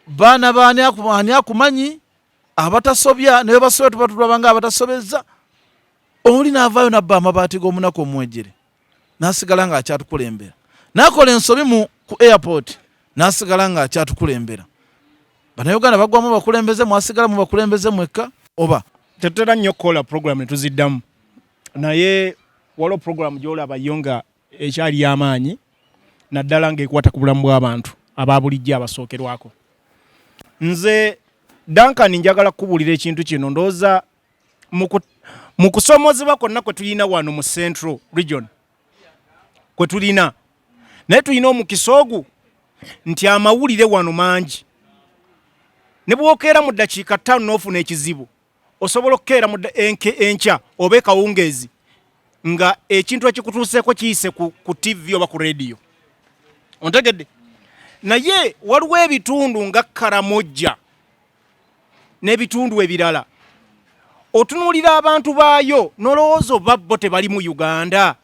baana baani ani akumanyi abatasobya, naye basobya tuba tulaba nga abatasobezza. Oli n'avaayo n'abba amabaati g'omunaku omuwejjere n'asigala ng'akyatukulembera, n'akola ensobi mu ku airport n'asigala ng'akyatukulembera. Bannayuganda bagwamu bakulembeze, mwasigala mu bakulembeze mwekka oba? Tetutera nnyo kukola program ne tuziddamu, naye waliwo program gy'olaba yo nga ekyali y'amaanyi, naddala ng'ekwata ku bulamu bw'abantu aba bulijjo abasookerwako. Nze Duncan njagala kukubuulira ekintu kino. Ndowooza mu kusoomozebwa kwonna kwe tulina wano mu Central Region kwe tulina, naye tulina omukisa ogu nti amawulire wano mangi. Ne bw'okeera mu ddakiika 5 n'ofuna ekizibu, osobola okukeera mu enkya oba ekawungeezi nga ekintu ekikutuuseeko kiyise ku TV oba ku rediyo. Ontegedde? Naye waliwo ebitundu nga Karamojja n'ebitundu ebirala, otunuulira abantu baayo n'olowooza oba bo tebali mu Uganda,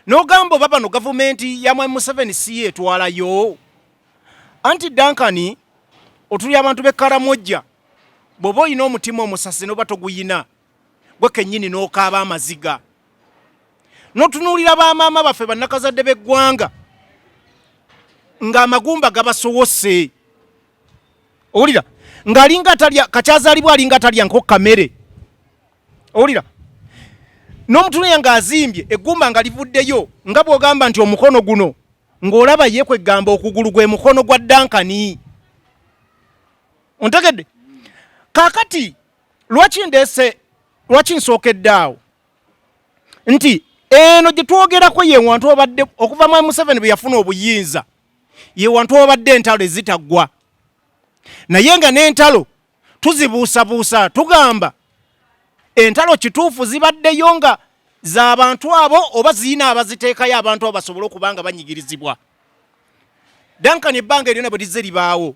n'ogamba oba bano gavumenti ya Mwami Museveni si yeetwalayo. Anti Duncan, otuli abantu b'e Karamojja, bw'oba olina omutima omusasi n'oba toguyina gwe kennyini n'okaaba amaziga n'otunuulira bamaama baffe bannakazadde b'eggwanga ng'amagumba gabasowose. Owulira ng'alinga atalya kakyazaalibwa, alinga atalya nko kamere. Owulira n'omutunuya ng'azimbye eggumba nga livuddeyo, nga bw'ogamba nti omukono guno ng'olaba ye kwegamba okugulu gwe mukono gwa Duncan. Ontegedde? Kaakati lwaki ndeese, lwaki nsookedde awo nti eno gye twogerako ye wantu obadde okuva Mwami Museveni bwe yafuna obuyinza, ye wantu obadde entalo ezitaggwa, naye nga n'entalo tuzibuusabuusa. Tugamba entalo kituufu zibaddeyo nga z'abantu abo oba ziyina abaziteekayo abantu abo basobole okuba nga banyigirizibwa. Duncan, ebbanga eryona bwe lizze libaawo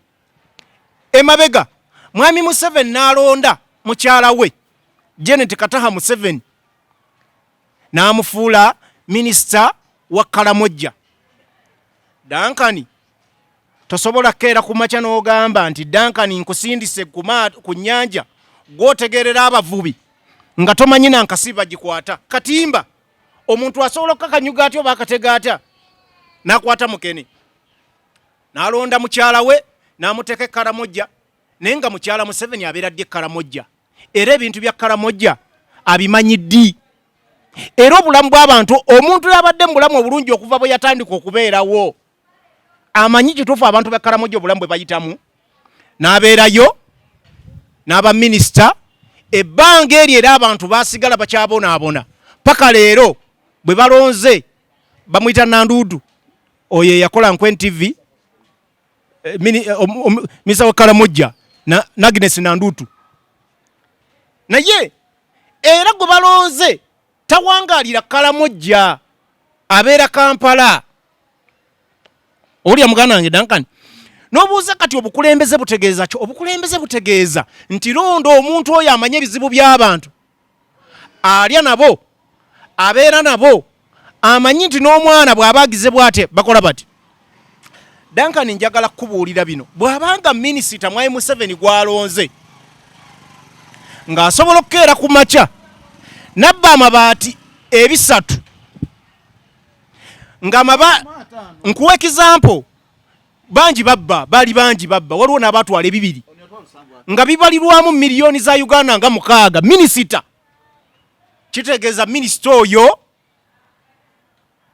emabega, Mwami Museveni n'alonda mukyala we Janet Kataha Museveni n'amufuula minisita wa Kalamojja. Duncan, tosobola kukeera ku makya n'ogamba nti Duncan nkusindise ku nnyanja gw'otegeerera abavubi nga tomanyi na nkasi bagikwata katimba. Omuntu asobola okukakanyuga atya oba akatega atya n'akwata mukene? N'alonda mukyala we n'amuteeka e Karamojja, naye nga mukyala Museveni abeera ddi e Karamojja? Era ebintu bya Karamojja abimanyi ddi? Era obulamu bw'abantu, omuntu yabadde mu bulamu obulungi okuva bwe yatandika okubeerawo, amanyi kituufu abantu ba Karamojja obulamu bwe bayitamu? N'abeerayo n'aba minisita ebbanga eryo, era abantu basigala bakyabonaabona paka leero bwe balonze bamuyita Nanduudu, oyo eyakola Nkwen TV, minisita wa Karamojja na Agnes Nandutu. Naye era gwe balonze tawangaalira Karamojja, abeera Kampala. Owulira muganda wange Duncan? N'obuuza kati obukulembeze butegeeza ki? Obukulembeze butegeeza nti londa omuntu oyo amanye ebizibu by'abantu, alya nabo, abeera nabo, amanyi nti n'omwana bw'aba agize bw'ate bakola bati. Duncan, njagala kukubuulira bino: bw'abanga minisita Mwami Museveni gw'alonze ng'asobola okukeera ku makya nabba amabaati 300 nga maba, nkuwa example, bangi babba, bali bangi babba, waliwo n'abatwala ebibiri nga bibalirwamu miliyoni za Uganda nga 6. Minisita kitegeeza minisita oyo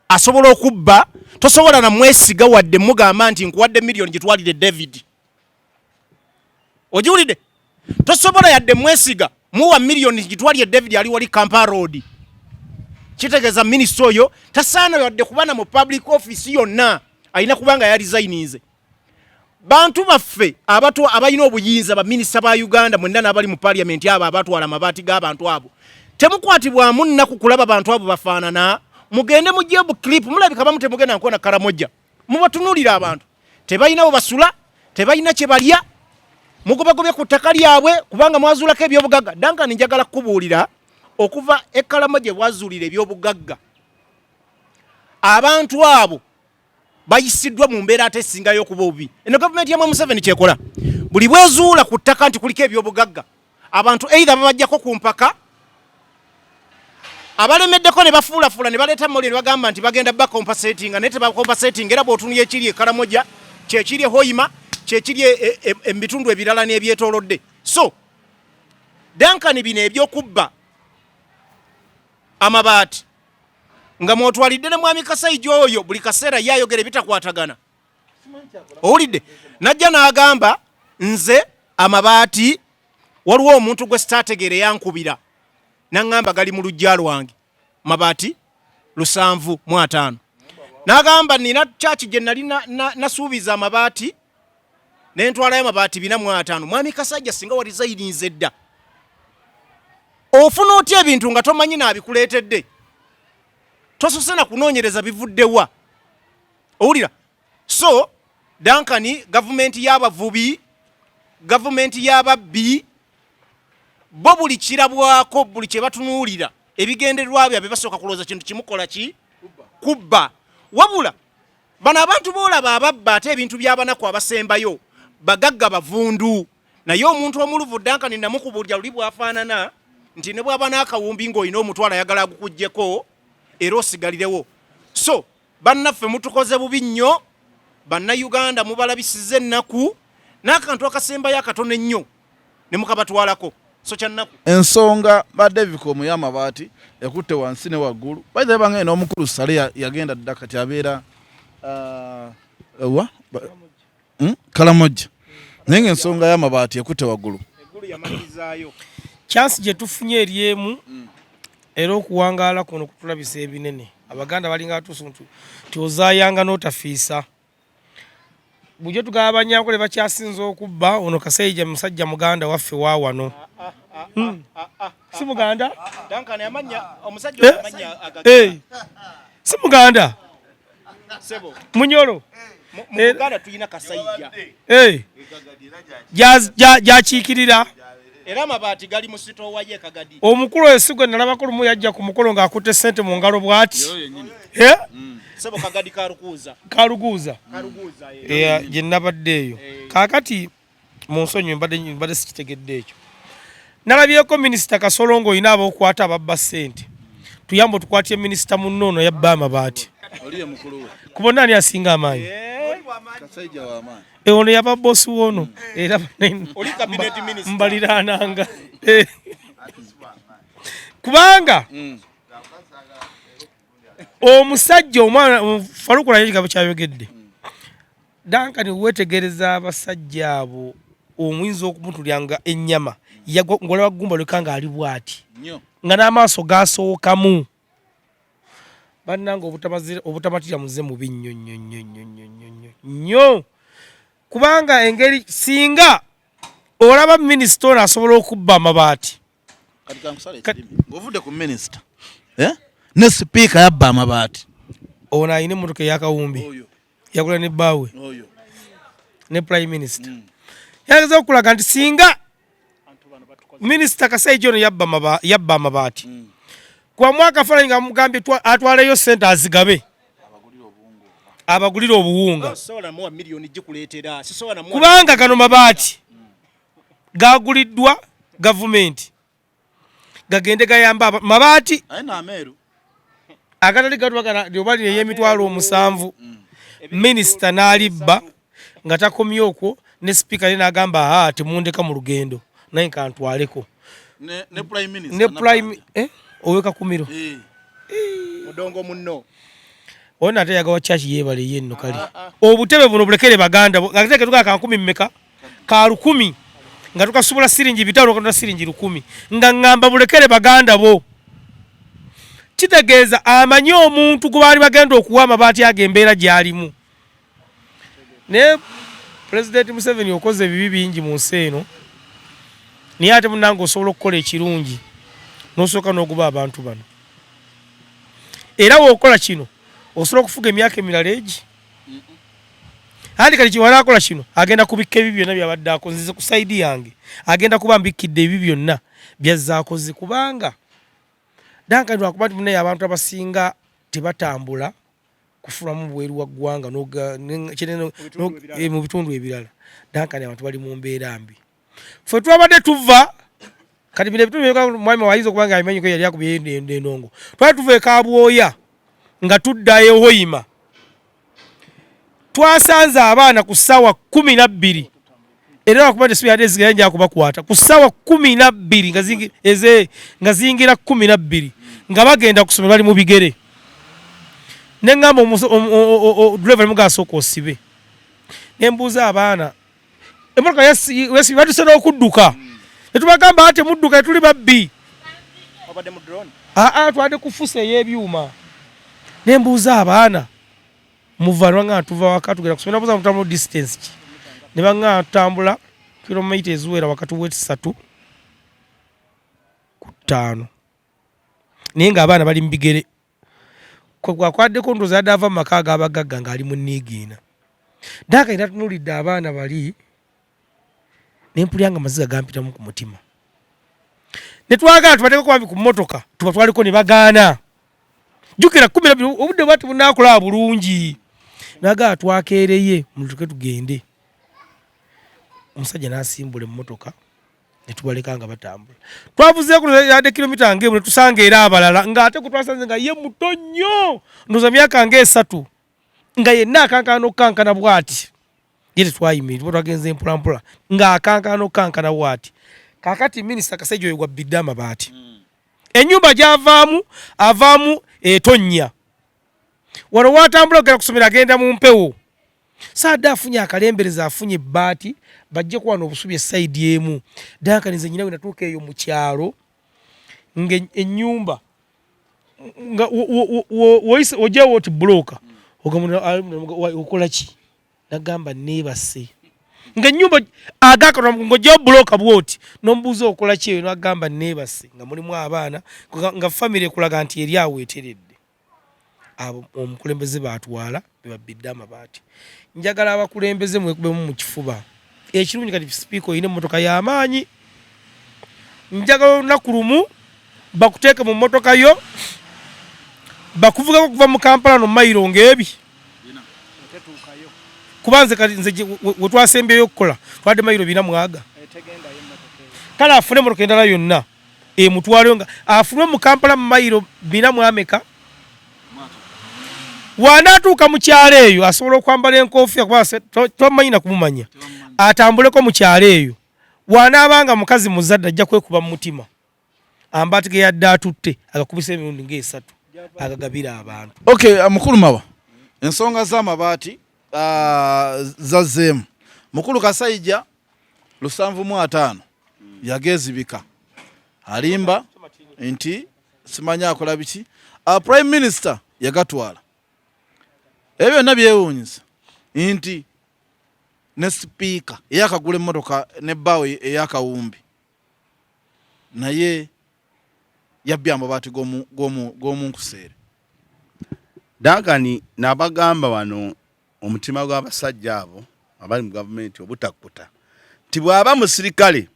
asobola okubba, tosobola namwesiga wadde mugamba nti nkuwadde miliyoni gitwalire David. Ogiwulidde? Tosobola yadde mwesiga muwa miliyoni gitwalire David ali wali Kampala Road. Kitegeeza minisita oyo tasaana yadde kubana mu public office yonna, alina kubanga yalizayininze. Bantu baffe abatwa abalina obuyinza, baminisita ba Uganda mwenna n'abali mu parliament, abo abatwala amabaati g'abantu abo, temukwatibwamu nnaku kulaba bantu abo bafaanana? Mugende mugye bu clip, mulabika bamu temugenda nkona Karamojja, mubatunulira abantu tebalina we basula, tebalina kye balya, mugobagobye ku ttaka lyabwe kubanga mwazuulako ebyobugagga. Duncan, njagala kukubuulira, okuva e Karamojja bwazuulira ebyobugagga, abantu abo bayisiddwa mu mbeera ate esingayo okuba obubi. Eno gavumenti ya Museveni kyekola, buli bwezuula ku ttaka nti kuliko ebyobugagga, abantu either babajjako ku mpaka, abalemeddeko ne bafuulafuula ne baleeta mawulire ne bagamba nti bagenda bacompensatinga, naye tebacompensatinga. Era bw'otunuya ekiri e Karamoja, kyekiri e Hoima, kyekiri mu bitundu ebirala n'ebyetoolodde. So Duncan, bino ebyokubba amabaati nga mwotwalidde ne Mwami Kasaija oyo buli kaseera ye ayogera ebitakwatagana, owulidde najja n'agamba Nze amabaati waliwo omuntu gwe sitaategeere yankubira naŋŋamba gali mu luggya lwange mabaati 75, n'agamba nina kyaki gye nali nasuubiza amabaati ne ntwalayo amabaati 450. Mwami Kasajja, singa warizayirinze dda, ofuna otya ebintu nga tomanyi naabikuleetedde, tosose na kunoonyereza bivuddewa? Owulira? So Duncan, gavumenti y'abavubi, gavumenti y'ababbi, bo buli kirabwako, buli kye batunuulira, ebigendererwa byabwe basooka kulowooza kintu kimukola ki? Kubba. Wabula bano abantu boolaba ababba ate ebintu by'abanaku abasembayo, bagagga bavundu. Naye omuntu omuluvu, Duncan, namukubulya luli bw'afaanana nti ne bw'aba n'akawumbi ng'olina omutwalo ayagala agukuggyeko era osigalirewo. So bannaffe mutukoze bubi nnyo, Bannayuganda mubalabisiza ennaku n'akantu akasembayo akatono ennyo ne mukabatwalako. So kyannaku. Ensonga ba Devicom y'amabaati ekutte wansi ne waggulu. By the way, bangaye n'omukulu Sale yagenda dda, kati abeera wa Kalamojja, naye ng'ensonga y'amabaati ekutte waggulu. Chance gye tufunye eri emu, era okuwangaala kuno kutulabisa ebinene. Abaganda balinga atuusu nti ozaayanga n'otafiisa. Bulijjo tugaba Abanyankole bakyasinza okubba. Ono Kasaija musajja muganda waffe wa wano. Si muganda? Si muganda? Munyolo gyakiikirira era amabaati gali mu sitoowa ye Kagadi. Omukulu oyo si gwe nalabako lumu yajja ku mukolo ng'akutte ssente mu ngalo bw'ati? Sebo, Kagadi Karukuuza. Kaluguuza gye nabadde eyo. Kaakati mu nsonyi mbadde sikitegedde ekyo. Nalabyeko Minisita Kasolo ng'olina ab'okwata ababba ssente. Tuyambe otukwatye minisita munno ono yabba amabaati. Ku bonna ani asinga amaanyi? Ono yaba bosi woono era mbaliraananga kubanga omusajja omwana Falukula ekigambo kyayogedde. Duncan, wetegereza abasajja abo, omuyinza okumutulya nga ennyama ng'olaba gumba lweka ng'ali bw'ati nga n'amaaso gasookamu. Bannange, obutamatira muze mubi nnyo nnyo nnyo nnyo nnyo nnyo nnyo nnyo, kubanga engeri singa olaba minisita ono asobola okubba amabaati. Ng'ovudde ku minisita, ne sipiika yabba amabaati. Ono alina emmotoka eyakawumbi yagula ne bbaawe ne prime minister. Yageza okulaga nti singa minisita Kasaija ono yabba amabaati, kwa mwaka falanyi nga mugambye atwaleyo sente azigabe abagulire obuwunga, kubanga gano mabaati gaguliddwa gavumenti gagende gayamba mabaati agatali gatwagana oba lino ey'emitwalo 7. Minisita n'alibba nga takomye okwo, ne sipiika ye n'agamba, aa, temundeka mu lugendo naye nkantwaleko ne prime owekakumiro. Mudongo munno. Ono ate yagawa church yeebale ye nno. Kale obutebe buno bulekere baganda, ate ketugaa ka nkumi mmeka, ka 1000 nga tukasubula siringi 500, katonda siringi 1000 nga ŋŋamba bulekere baganda bo. Kitegeeza amanyi omuntu gwe baali bagenda okuwa amabaati ago embeera gy'alimu. Naye Pulezidenti Museveni, okoze ebibi bingi mu nsi eno, naye ate munange osobola okukola ekirungi n'osooka n'oguba abantu bano. Era w'okola kino osobola okufuga emyaka emirala egi. Anti kati kiwala akola kino agenda kubikka ebibi byonna byabadde akoze. Nze ku side yange agenda kuba mbikkidde ebibi byonna byazze akoze, kubanga Duncan, lwakuba nti munaye abantu abasinga tebatambula kufuluma bweru wa ggwanga mu bitundu ebirala. Duncan, abantu bali mu mbeera mbi. Ffe twabadde tuva kati bino ebitundu, mwami wayinza okuba nga abimanyiko, yali akubye endongo. Twali tuva e Kabwoya nga tudda e Hoima, twasanze abaana ku ssaawa 12, era lwakuba tesibadde zigenda nja kubakwata ku ssaawa 12 nga ziyingira 12 nga bagenda kusoma, bali mu bigere. Neŋŋamba driver, nemugaa asooka osibe. Nembuuza abaana. Emotoka yesi baduse n'okudduka. Ne tubagamba ate mudduka tuli babbi. Wabadde mu drone? Aa, twadde ku fusa ey'ebyuma. Ne mbuuza abaana muva ne tuva waka tugenda kusoma. Nabuuza mutambula distance ki? Ne baŋŋamba tutambula kilomita eziwera wakati w'esatu ku ttaano. Naye ng'abaana bali mu bigere. Kwakwaddeko ndowooza yadde ava mu maka ag'abagagga ng'ali mu nniigiina. Ddaaka natunuulidde abaana bali ne mpulira nga amaziga gampitamu ku mutima. Ne twagala tubateekeko bambi ku mmotoka tubatwaleko ne bagaana. Jjukira 12 obudde buba tebunaakulaba bulungi. Nagamba twakeereye mulutuke tugende. Omusajja n'asimbula emmotoka ne tubaleka nga batambula. Twavuzeeko yadde kilomita ng'emu ne tusanga era abalala ng'ate gwe twasanze nga ye muto nnyo ndowooza myaka ng'esatu nga yenna akankana n'okukankana bw'ati. Ye tetwayimirira tuba twagenze mpolampola ng'akankana n'okukankana bw'ati. Kaakati minisita Kasaija oyo gwabbidde amabaati. Ennyumba gy'avaamu avaamu etonnya. Wano w'atambula okugenda ku ssomero agenda mu mpewo. Saadde afunye akalembereza afunye ebbaati bajjeko wano obusubi esayidi emu. Duncan nze nyina we natuuka eyo mu kyalo nga ennyumba nga ojewo oti bulooka okola ki? Nagamba neebase. Nga ennyumba agakatwa ng'oggyawo bulooka bw'oti n'omubuuza okola ki eyo n'agamba neebase nga mulimu abaana nga famire ekulaga nti eri awo eteredde. Abo omukulembeze baatwala be babbidde amabaati. Njagala abakulembeze mwekubemu mu kifuba. Ekirungi kati sipiika olina emmotoka y'amaanyi. Njagala olunaku lumu bakuteeke mu mmotoka yo bakuvugako okuva mu Kampala no mayiro ng'ebi. Kuba nze kati nze we twasembyeyo okukola twadde mayiro bina mwaga. Kale afune emmotoka endala yonna emutwaleyo nga afulume mu Kampala mu mayiro bina mu ameka. Wanaatuuka mu kyalo eyo asobola okwambala enkofiira kuba tomanyi na kumumanya, atambuleko mu kyalo eyo. Wanaaba nga mukazi muzadde ajja kwekuba mu mutima ambaati ge yadde atutte agakubisa emirundi ng'esatu agagabira abantu. Okay, mukulu Mawa, ensonga z'amabaati zazzeemu. Mukulu Kasaija 75 yageezibika alimba nti simanyi akola biki. Prime Minister yagatwala. Ebyo byonna byewuunyisa nti ne sipiika eyakagula emmotoka n'ebbaawo ey'akawumbi naye yabbye amabaati g'omu nkuseere. Duncan nabagamba wano omutima gw'abasajja abo abali mu gavumenti obutakkuta nti bw'aba musirikale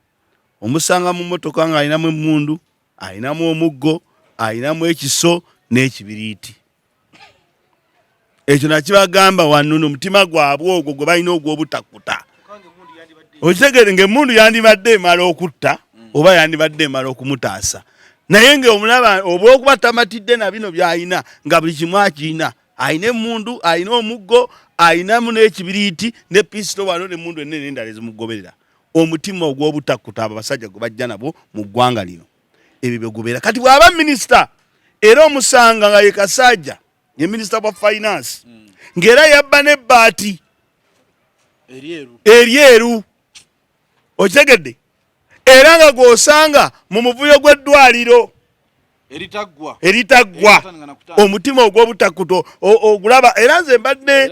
omusanga mu mmotoka ng'alinamu emmundu, alinamu omuggo, alinamu ekiso n'ekibiriiti. Ekyo nakibagamba wano n'omutima gwabwe ogwo gwe balina ogw'obutakkuta. Okitegeere ng'emmundu yandibadde emala okutta oba yandibadde emala okumutaasa, naye ng'omulaba olw'okuba tamatidde na bino by'alina nga buli kimu akirina, alina emmundu, alina omuggo, alinamu n'ekibiriiti ne pisito wano n'emmundu ennene n'endala ezimugoberera. Omutima ogw'obutakkuta abo abasajja gwe bajja nabwo mu ggwanga lino ebyo bye gubeera. Kati bw'aba minisita era omusanga nga ye Kasajja ye minisita wa finance ng'era yabba n'ebbaati eryeru, okitegedde, era nga gw'osanga mu muvuyo gw'eddwaliro eritaggwa. Omutima ogw'obutakkuta ogulaba. Era nze mbadde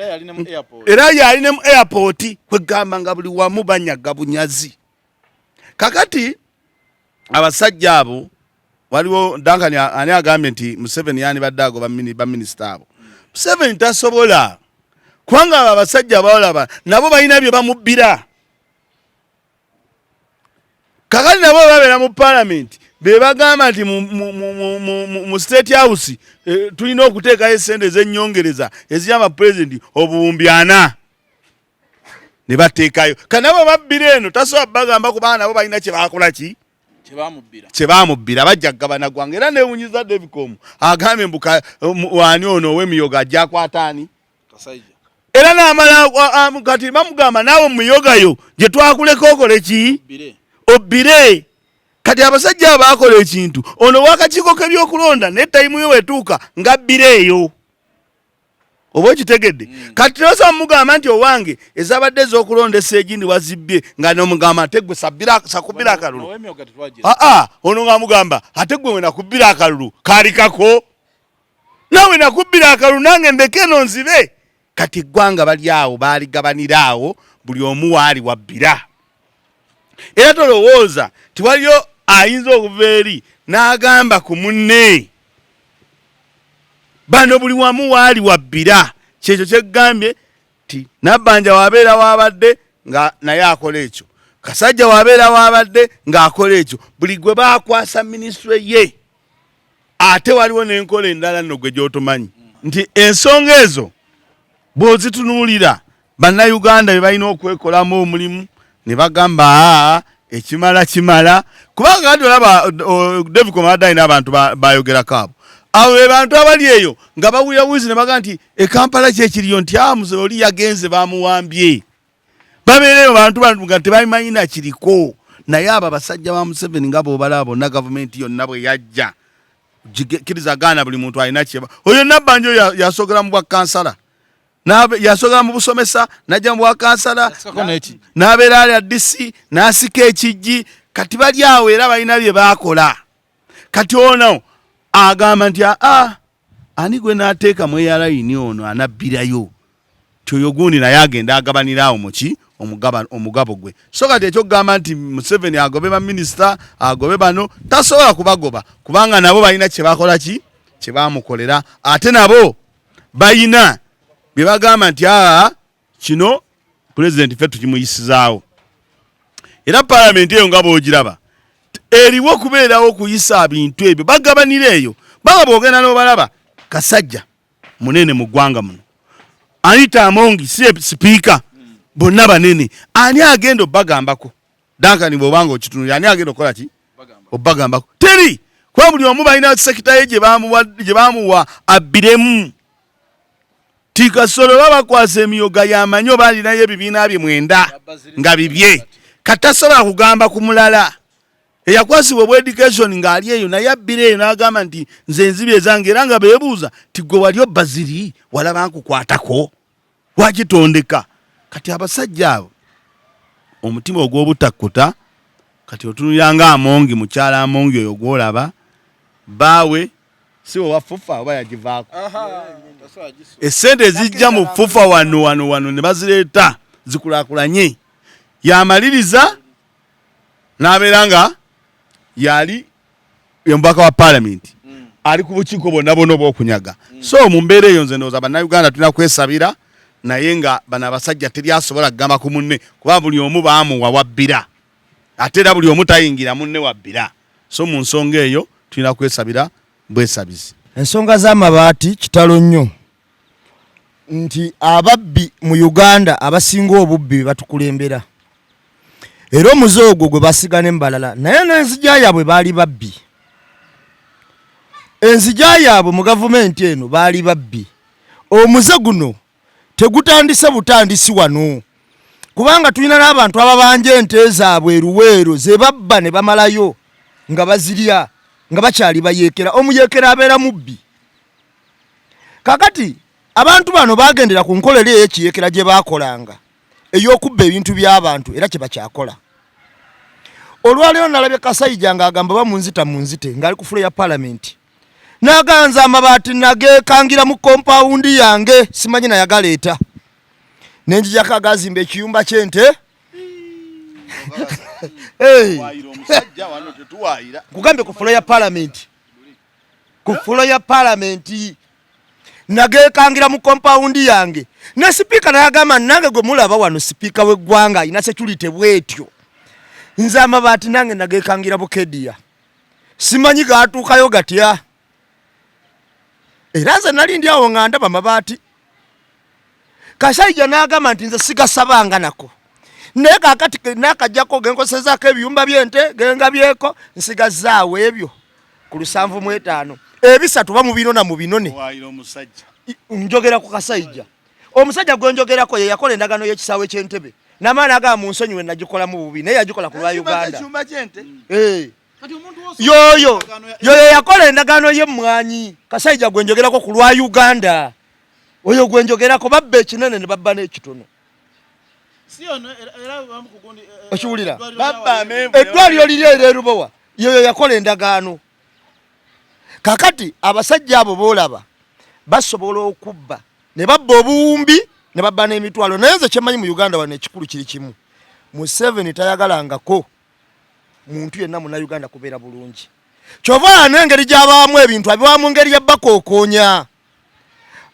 era yali ne mu airport, kwegamba nga buli wamu banyaga bunyazi. Kakati abasajja abo waliwo Duncan ani agambye nti Museveni yandibadde agoba baminisita abo. Museveni tasobola, kubanga abo abasajja balaba nabo balina bye bamubbira. Kakati nabo babeera mu palamenti be bagamba nti mu State House tulina okuteekayo essente ez'ennyongereza eziyamba pulezidenti obuwumbi 4 ne bateekayo. Kati nabo babbira eno tasobola bagamba kubanga nabo balina kye bakola ki kye baamubbira, bajja kugabana ggwanga. Era neewunyiza Devicom agambye mbu ani ono ow'emiyoga ajja akwata ani era n'amala kati bamugamba naawe mumiyogayo gye twakuleka okole ki obbire. Kati abasajja abo baakola ekintu ono w'akakiiko k'ebyokulonda naye tayimu yo wetuuka ng'abbira eyo. Oba okitegedde? Mm. Kati tosobola mugamba nti owange ezabadde ez'okulondesa egindi wazibbye, nga nomugamba ate gwe sakubbira akalulu. Aa, ono nga mugamba ate gwe wenakubbira akalulu kaali kako, naawe nakubbira akalulu nange ndeke eno nzibe. Kati eggwanga bali awo baaligabanira awo, buli omu waali wabbira. Era tolowooza tiwaliyo ayinza okuva eri n'agamba ku munne. Bano buli wamu waali wabbira. Kyekyo kyegambye ti Nabbanja wabeera waabadde nga naye akola ekyo, Kasajja wabeera waabadde ng'akola ekyo, buli gwe baakwasa minisitule ye. Ate waliwo n'enkola endala nno gwe gy'otomanyi nti ensonga ezo bw'ozitunuulira Bannayuganda be balina okwekolamu omulimu ne bagamba aa ekimala kimala, kubanga kati olaba David Komada alina abantu bayogerako abo abo be bantu abali eyo nga bawulira buwizi ne bagamba nti e Kampala kyekiriyo nti amuze oli yagenze bamuwambye. Babeereyo bantu bantu nga tebabimanyi na kiriko. Naye abo abasajja ba Museveni nga bw'obalaba bonna gavumenti yonna bwe yajja kkiriza gaana buli muntu alina kyeba. Oyo Nabbanja oyo yasookera mu bwa kansala, yasogera mu busomesa, najja mu bwakansala, n'abeera alya DC, n'asika ekijji. Kati bali awo era balina bye baakola. Kati ono agamba nti aa ani gwe naateeka mu airline ono anabbirayo, ti oyo gundi naye agenda agabanira awo muki omugabo gwe. So kati ekyokugamba nti Museveni agobe baminisita agobe bano tasobola kubagoba, kubanga nabo balina kyebakola ki kyebamukolera, ate nabo bayina bye bagamba nti aa kino pulezidenti ffe tukimuyisizaawo. Era palamenti eyo nga bw'ogiraba eriwo kubeerawo okuyisa bintu ebyo bagabanira eyo. Baba bw'ogenda n'obalaba Kasajja munene mu ggwanga muno, Anita Amongi si sipiika, bonna banene, ani agenda obbagambako? Duncan bw'oba nga okitunulira ani agenda okukola ki obbagambako? Teri, kuba buli omu balina sekita ye gye bamuwa abbiremu. Ti Kasolo babakwasa emiyoga yamanyi oba alinayo ebibiina bye mwenda nga bibye, kati tasobola kugamba ku mulala eyakwasibwa obwa education ng'ali eyo naye abbira eyo n'agamba nti nze nzibye ezange, era nga beebuuza ti gwe wali obba ziri walaba nkukwatako wakitondeka. Kati abasajja abo omutima ogw'obutakkuta, kati otunulira nga Amongi, mukyala Amongi oyo gw'olaba baawe si owa FUFA oba yagivaako, essente ezijja mu FUFA wano wano wano ne bazireeta zikulaakulanye, yamaliriza n'abeera nga yali omubaka wa palamenti ali ku bukiiko bwonna bwonna obw'okunyaga. So mu mbeera eyo nze ndowooza Bannayuganda tulina kwesabira, naye nga bano abasajja teri asobola kugamba ku munne, kuba buli omu baamuwa wabbira, ate era buli omu tayingira munne wabbira. So mu nsonga eyo tulina kwesabira bwesabizi. Ensonga z'amabaati kitalo nnyo nti ababbi mu Uganda abasinga obubbi be batukulembera, era omuze ogwo gwe basiga ne mubalala, naye n'enzija yaabwe baali babbi. Enzija yaabwe mu gavumenti eno baali babbi. Omuze guno tegutandise butandisi wano, kubanga tulina n'abantu ababanja ente zaabwe eruweero ze babba ne bamalayo nga bazirya nga bakyali bayeekera. Omuyeekera abeera mubbi. Kakati abantu bano bagendera ku nkola eri ey'ekiyeekera gye baakolanga ey'okubba ebintu by'abantu, era kye bakyakola. Olwaleero nalabye Kasaija ng'agamba bamunzita munzite ng'ali ku fulo ya palamenti, n'aganza amabaati nageekangira mu kompawundi yange, simanyi nayagaleeta nenjijako agazimba ekiyumba ky'ente. Nkugambye ku fulo ya palamenti, ku fulo ya palamenti nagekangira mu kompawundi yange, ne sipiika nayagamba nange gwe mulaba wano sipiika w'eggwanga alina security bwetyo, nze amabaati nange nagekangira Bukedia, simanyi gatuukayo gatya, era nze nali ndi awo nga ndaba amabaati. Kasaija n'agamba nti nze sigasabanga nako, naye kakati nakajjako genkosezaako ebiyumba by'ente gengabyeko, nsigazzaawo ebyo ku 75 ebisatu bamubinona mu binone. Njogera ku Kasaija, omusajja gwe njogerako ye yakola endagaano y'ekisaawe ky'Entebe n'amaani agamba mu nsonyiwe nagikolamu bubi, naye yagikola ku lwa Uganda. Yoyo yoyo yakola endagaano y'emmwanyi, Kasaija gwe njogerako ku lwa Uganda. Oyo gwe njogerako babba ekinene ne babba n'ekitono. Okiwulira? Eddwaliro liri era erubowa yoyo yakola endagaano. Kakati abasajja abo boolaba basobola okubba ne babba obuwumbi ne babba n'emitwalo. Naye nze kyemmanyi mu Uganda wano ekikulu kiri kimu, Museveni tayagalangako muntu yenna Munnayuganda kubeera bulungi. Kyova n'engeri gy'abaamu ebintu abiwa mu ngeri ya bakookoonya.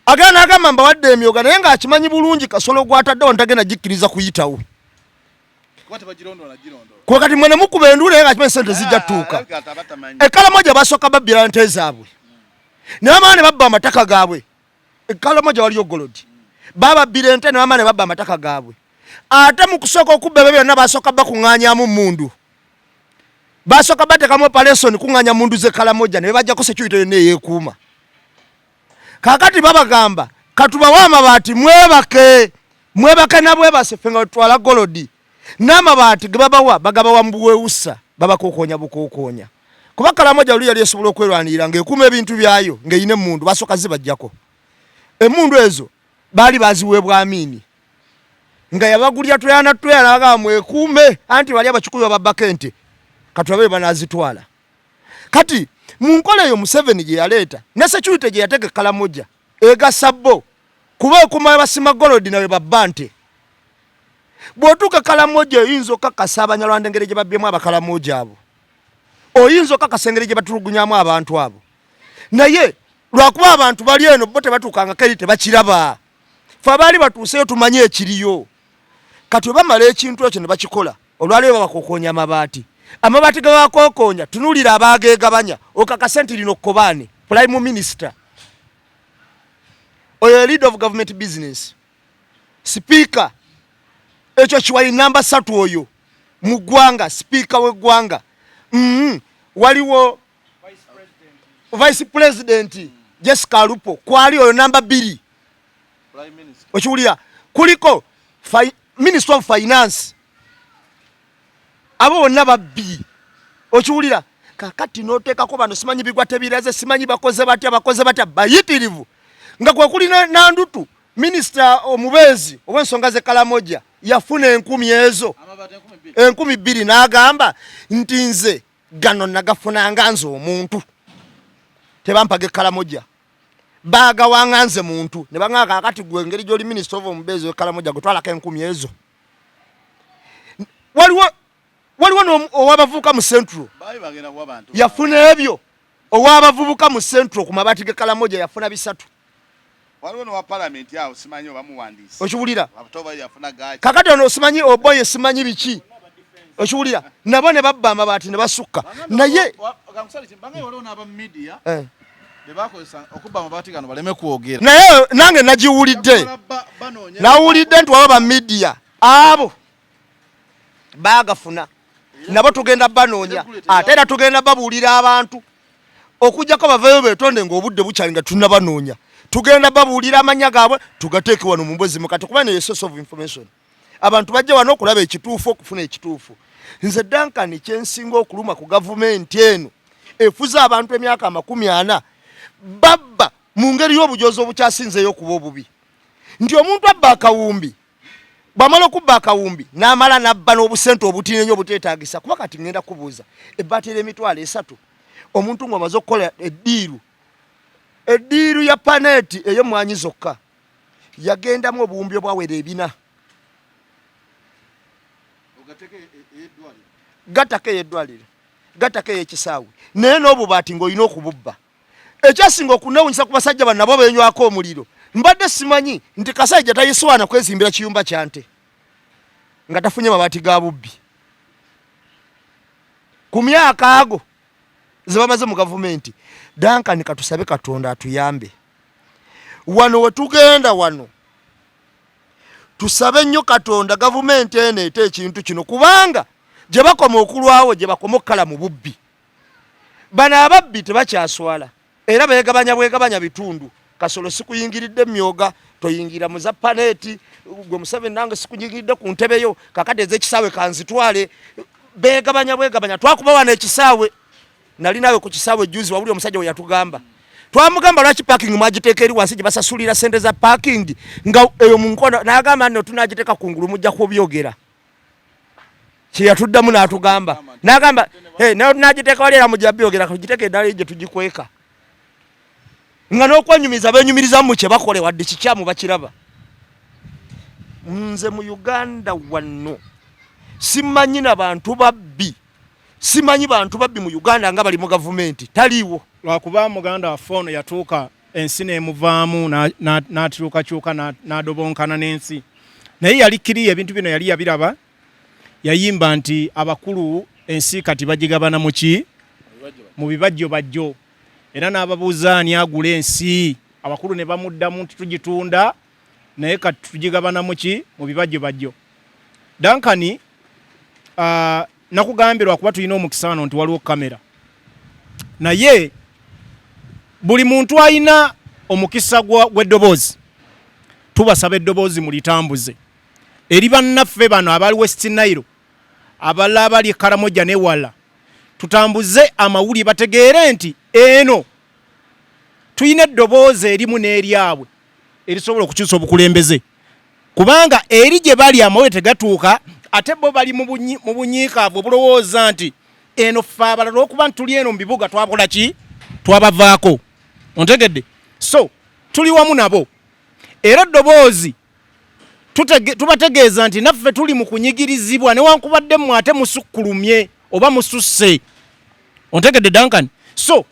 Agenda n'agamba mbawadde emyoga naye ng'akimanyi bulungi kasolo gw'ataddewo ntagenda gikkiriza kuyitawo. Kuba kati mwe ne mukuba enduulu naye ng'akimanyi ssente zijja tutuuka. E Karamoja basooka babbira nte zaabwe ne bamala ne babba amataka gaabwe. E Karamoja waliyo golodi, bababbira ente ne bamala ne babba amataka gaabwe. Ate mu kusooka okubba ebyo byonna basooka bakuŋŋaanyamu mmundu, basooka bateekamu operation kuŋŋaanya mmundu z'e Karamoja ne babaggyako security yonna eyeekuuma. Kaakati babagamba katubawe amabaati mwebake, mwebake na bwebase ffe nga wetutwala golodi. N'amabaati ge babawa bagabawa mu buwewusa, babakokoonya bukokoonya. Kuba Karamoja luli yali esobola okwerwanirira ng'ekuuma ebintu byayo ng'erina emmundu, basooka zibaggyako. Emmundu ezo baali baziweebwa Amini nga yabagulira tweyana tweyana bagamba mwekuume, anti bali abakikuyu bababbako ente katulabe banaazitwala. Kati mu nkola eyo Museveni gye yaleeta ne security gye yateeka e Karamoja egasa bo kuba ekuma basima golodi nawe babba nte. Bw'otuuka e Karamoja oyinza okukakasa Abanyarwanda engeri gye babbyemu Abakaramoja abo, oyinza okukakasa engeri gye batulugunyamu abantu abo, naye lwakuba abantu bali eno bo tebatuukangako eri tebakiraba. Ffe abaali batuuseyo tumanyi ekiriyo. Kati bwe bamala ekintu ekyo ne bakikola, olwaleero babakokoonya amabaati. Amabaati ge babakokoonya tunuulira abaageegabanya okakase nti lino kkobaane prime minister oyo lead of government business speaker ekyo kiwayi namba 3 oyo mu ggwanga speaker w'eggwanga waliwo vice president Jessica Alupo kwali oyo namba 2 okiwulira kuliko minister of finance abo bonna babbi okiwulira. Kakati n'oteekako bano simanyi bigwa tebiraze simanyi bakoze batya bakoze batya bayitirivu nga kwe kuli Nandutu minisita omubeezi ow'ensonga z'e Karamoja yafuna 10,000 ezo 2,000 n'agamba nti nze gano nagafunanga nze omuntu tebampaga e Karamoja baagawanga nze muntu ne baŋŋamba kakati gwe engeri gy'oli minisita ova omubeezi w'e Karamoja gwe twalako 10,000 ezo. Waliwo ow'abavubuka mu Central yafuna ebyo, ow'abavubuka mu Central ku mabaati g'e Karamoja yafuna 3. Okiwulira? Kakati ono simanyi Oboye simanyi biki okiwulira, nabo ne babba amabaati ne basukka. Naye naye nange nagiwulidde, nawulidde nti waba ba media abo baagafuna nabo tugenda banoonya, ate era tugenda babuulira abantu okujjako baveeyo beetonde ng'obudde bukyali nga tunnabanoonya. Tugenda babuulira amannya gaabwe tugateeke wano mu mboozi mukati kuba neyo source of information. Abantu bajja wano okulaba ekituufu, okufuna ekituufu. Nze Duncan kyensinga okuluma ku gavumenti eno efuze abantu emyaka 40 babba mu ngeri y'obujozi obukyasinzeeyo okuba obubi, nti omuntu abba akawumbi bw'amala okubba akawumbi n'amala n'abba n'obusente obutini ennyo obuteetaagisa. Kuba kati ngenda kubuuza ebbaati ery'emitwalo 3 omuntu ng'omaze okukola eddiiru, eddiiru ya paneeti ey'emmwanyi zokka yagendamu obuwumbi obwawera 4 gattako ey'eddwaliro, gattako ey'ekisaawe, naye n'obubaati ng'olina okububba. Ekyasinga okunewunyisa ku basajja bano nabo beenywako omuliro, mbadde simanyi nti Kasajja tayiswana kwezimbira kiyumba kya nte nga tafunye mabaati ga bubbi. Ku myaka ago ze bamaze mu gavumenti, Duncan katusabe Katonda atuyambe. Wano we tugenda wano tusabe nnyo Katonda gavumenti eno ete ekintu kino, kubanga gye bakoma okulwawo gye bakoma okukala mu bubbi. Bano ababbi tebakyaswala era beegabanya bwegabanya bitundu. Kasolo sikuyingiridde myoga, toyingira mu za paneeti, gwe Museveni nange sikuyingiridde ku ntebe yo, kakati ez'ekisaawe kanzitwale. Beegabanya bwegabanya. Twakuba wano ekisaawe, nali naawe ku kisaawe juzi, wawuli omusajja we yatugamba Twamugamba lwaki parking mwagiteeka eri wansi gye basasulira sente za parking nga eyo mu nkono, n'agamba nno tunagiteeka ku ngulu mujja kubyogera. Kyeyatuddamu n'atugamba n'agamba naye tunagiteeka wali era mujja byogera, tugiteeka eddala gye tugikweka. Nga n'okwenyumiriza benyumiriza mu kye bakole wadde kikyamu bakiraba. Nze mu Uganda wano simanyi na bantu babbi, simanyi bantu babbi mu Uganda nga bali mu gavumenti, taliiwo. Lwakuba muganda waffe ono yatuuka ensi n'emuvaamu n'akyukakyuka n'adobonkana n'ensi, naye yali kiriya ebintu bino yali yabiraba. Yayimba nti abakulu ensi kati bagigabana muki mu bibajjo bajjo, era n'ababuuza ani agula ensi, abakulu ne bamuddamu nti tugitunda naye kati tugigabana muki mu bibajjo bajjo. Duncan, nakugambye lwakuba tulina omukisa wano nti waliwo kamera, naye buli muntu alina omukisa gw'eddoboozi, tubasaba eddoboozi mulitambuze eri bannaffe bano abali West Nile, abalala abali e Karamoja n'ewala, tutambuze amawulire bategeere nti eno tulina eddoboozi erimu n'eryabwe erisobola okukyusa obukulembeze, kubanga eri gye bali amawulire tegatuuka, ate bo bali mu bunyiikaavu obulowooza nti eno ffe abalala olw'okuba nti tuli eno mu bibuga twakola ki, twabavaako. Ontegedde? So tuli wamu nabo, era eddoboozi tubategeeza nti naffe tuli mu kunyigirizibwa newankubadde mmwe ate musukkulumye oba mususse. Ontegedde Duncan? So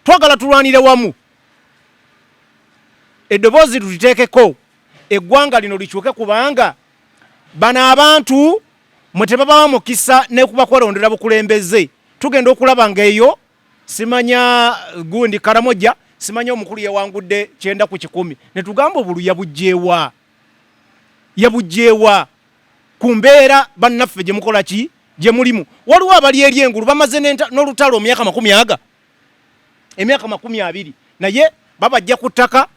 twagala tulwanire wamu, eddoboozi tuliteekeko, eggwanga lino likyuke, kubanga bano abantu mwe tebabawa mukisa nekuba kwerondera bukulembeze. Tugenda okulaba ng'eyo simanya gundi Karamoja, simanya omukulu yawangudde 90%, ne tugamba obulu yabugyewa, yabugyewa ku mbeera bannaffe gye mukola ki gye mulimu. Waliwo abali eri engulu bamaze n'olutalo emyaka makumi aga, emyaka 20, naye babajja ku ttaka,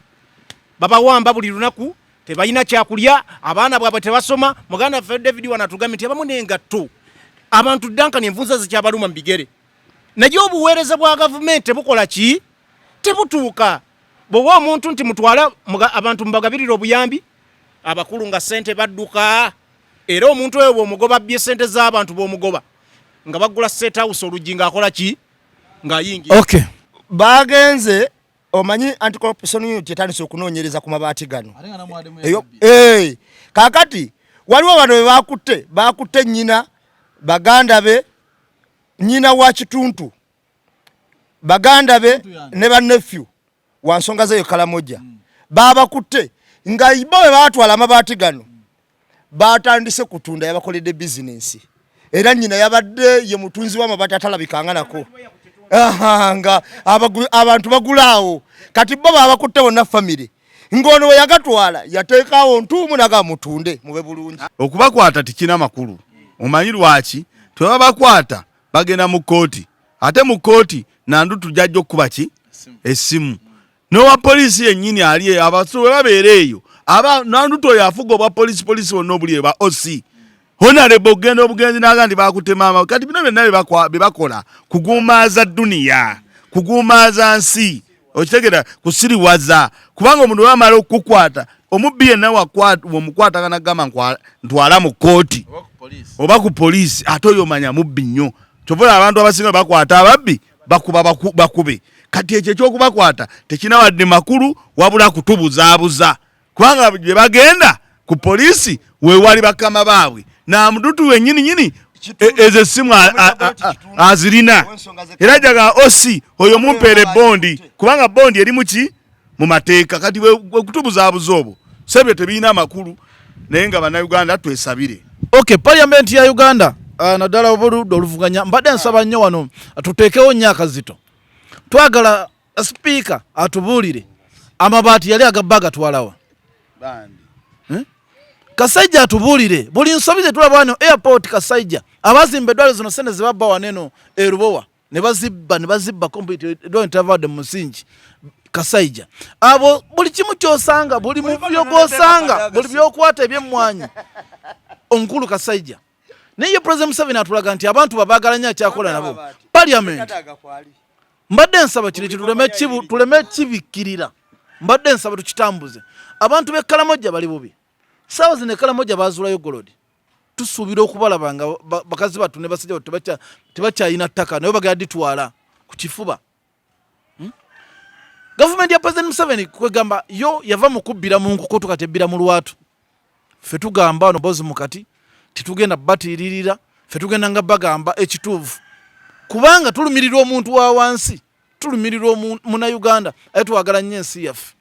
babawamba buli lunaku, tebalina kyakulya, abaana bwabwe tebasoma. Muganda waffe David wano atugambye nti abamu n'engatto, abantu Duncan envunza zikyabaluma mu bigere, naye obuweereza bwa gavumenti tebukola ki, tebutuuka. Bw'owa omuntu nti mutwala abantu mubagabirire obuyambi, abakulu nga ssente badduka, era omuntu oyo bw'omugoba bbye ssente z'abantu, bw'omugoba nga bagula State House oluggi ng'akola ki, ng'ayingira. Okay. Bagenze, omanyi anti-corruption unit etandise okunoonyereza ku mabaati gano. Eyo kaakati waliwo bano be bakutte, bakutte nnyina, baganda be, nnyina wa Kituntu, baganda be ne ba nephew wa nsonga zeyo Kalamoja, babakutte nga bo bwe batwala amabaati gano batandise kutunda, yabakoledde bizinensi, era nnyina yabadde ye mutunzi w'amabaati atalabikanga nako nga abantu bagulaawo. Kati bo babakutte bonna famire, ng'ono we yagatwala yateekaawo ntuumu naga mutunde mube bulungi. Okubakwata tekirina makulu. Omanyi lwaki? Twebabakwata bagenda mu kkooti, ate mu kkooti Nandutu jajja okukuba ki essimu n'owa poliisi yennyini ali abasu bwe babeera eyo, aba Nandutu oyo afuga obwa poliisi, poliisi bonna obuli eba OC Honorable okugenda obugenzi n'aga nti bakutte maama. Kati bino byonna bye bakola kuguumaaza duniya, kuguumaaza nsi, okitegera, kusiriwaza, kubanga omuntu bamala okukukwata, omubbi yenna omukwatagana gamba ntwala mu kkooti oba ku poliisi, ate oyo omanya mubbi nnyo. Kyova abantu abasinga bakwata ababbi bakuba bakube. Kati ekyo ekyokubakwata tekina wadde makulu, wabula kutubuzaabuza, kubanga gye bagenda ku poliisi wewali bakama baabwe namudutu wennyini nyini ezo essimu azirina, era jaga osi oyo mumpeere bondi, kubanga bondi eri muki mu mateeka. Kati wekutubuzaabuza obwo sebyo tebirina amakulu, naye nga bannayuganda twesabire. Okay, parliament ya Uganda, naddala oludda oluvuganya, mbadde nsaba nnyo wano tuteekewo nnyo akazito. Twagala sipiika atubuulire amabaati yali agabba agatwalawa. Kasajja atubuulire buli nsobi ze tulaba wano airport. Kasajja abazimba eddwaliro zino sente zebabba wano eno erubowa ne bazibba ne bazibba complete, eddwaliro tavadde mu musingi. Kasajja abo buli kimu kyosanga, buli byogosanga, buli byokwata ebyemmwanyi omukulu Kasajja. Naye ye President Museveni atulaga nti abantu babaagala nnyo, akyakola nabo parliament. Mbadde nsaba kino ekintu tuleme kibikkirira, mbadde nsaba tukitambuze. Abantu b'e Karamoja bali bubi saawa zino. E Karamoja bazuulayo gold, tusuubira okubalaba nga bakazi battu ne basajja battu tebakyalina ttaka, naye bagenda ditwala ku kifuba. Gavumenti ya President Museveni kwegamba yo yava mu kubbira mu nkukutu, kati ebbira mu lwatu. Ffe tugamba wano Bozi Mukati tetugenda batiiririra, ffe tugenda nga bagamba ekituufu, kubanga tulumirirwa omuntu wa wansi, tulumirirwa Munnayuganda, aye twagala nnyo ensi yaffe.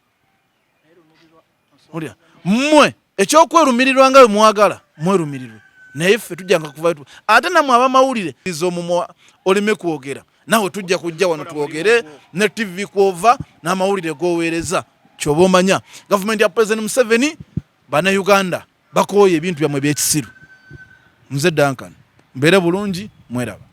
Mmwe ekyokwerumirirwa nga bwe mwagala mwerumirirwe, naye ffe tujjanga kuvayo. Ate nammwe abamawulire omumwa oleme kwogera, naawe tujja kujja wano twogere ne TV kwova n'amawulire g'oweereza. Kyoba omanya gavumenti ya President Museveni, Bannayuganda bakooye ebintu byammwe ebyekisiru. Nze Duncan, mbeere bulungi, mweraba.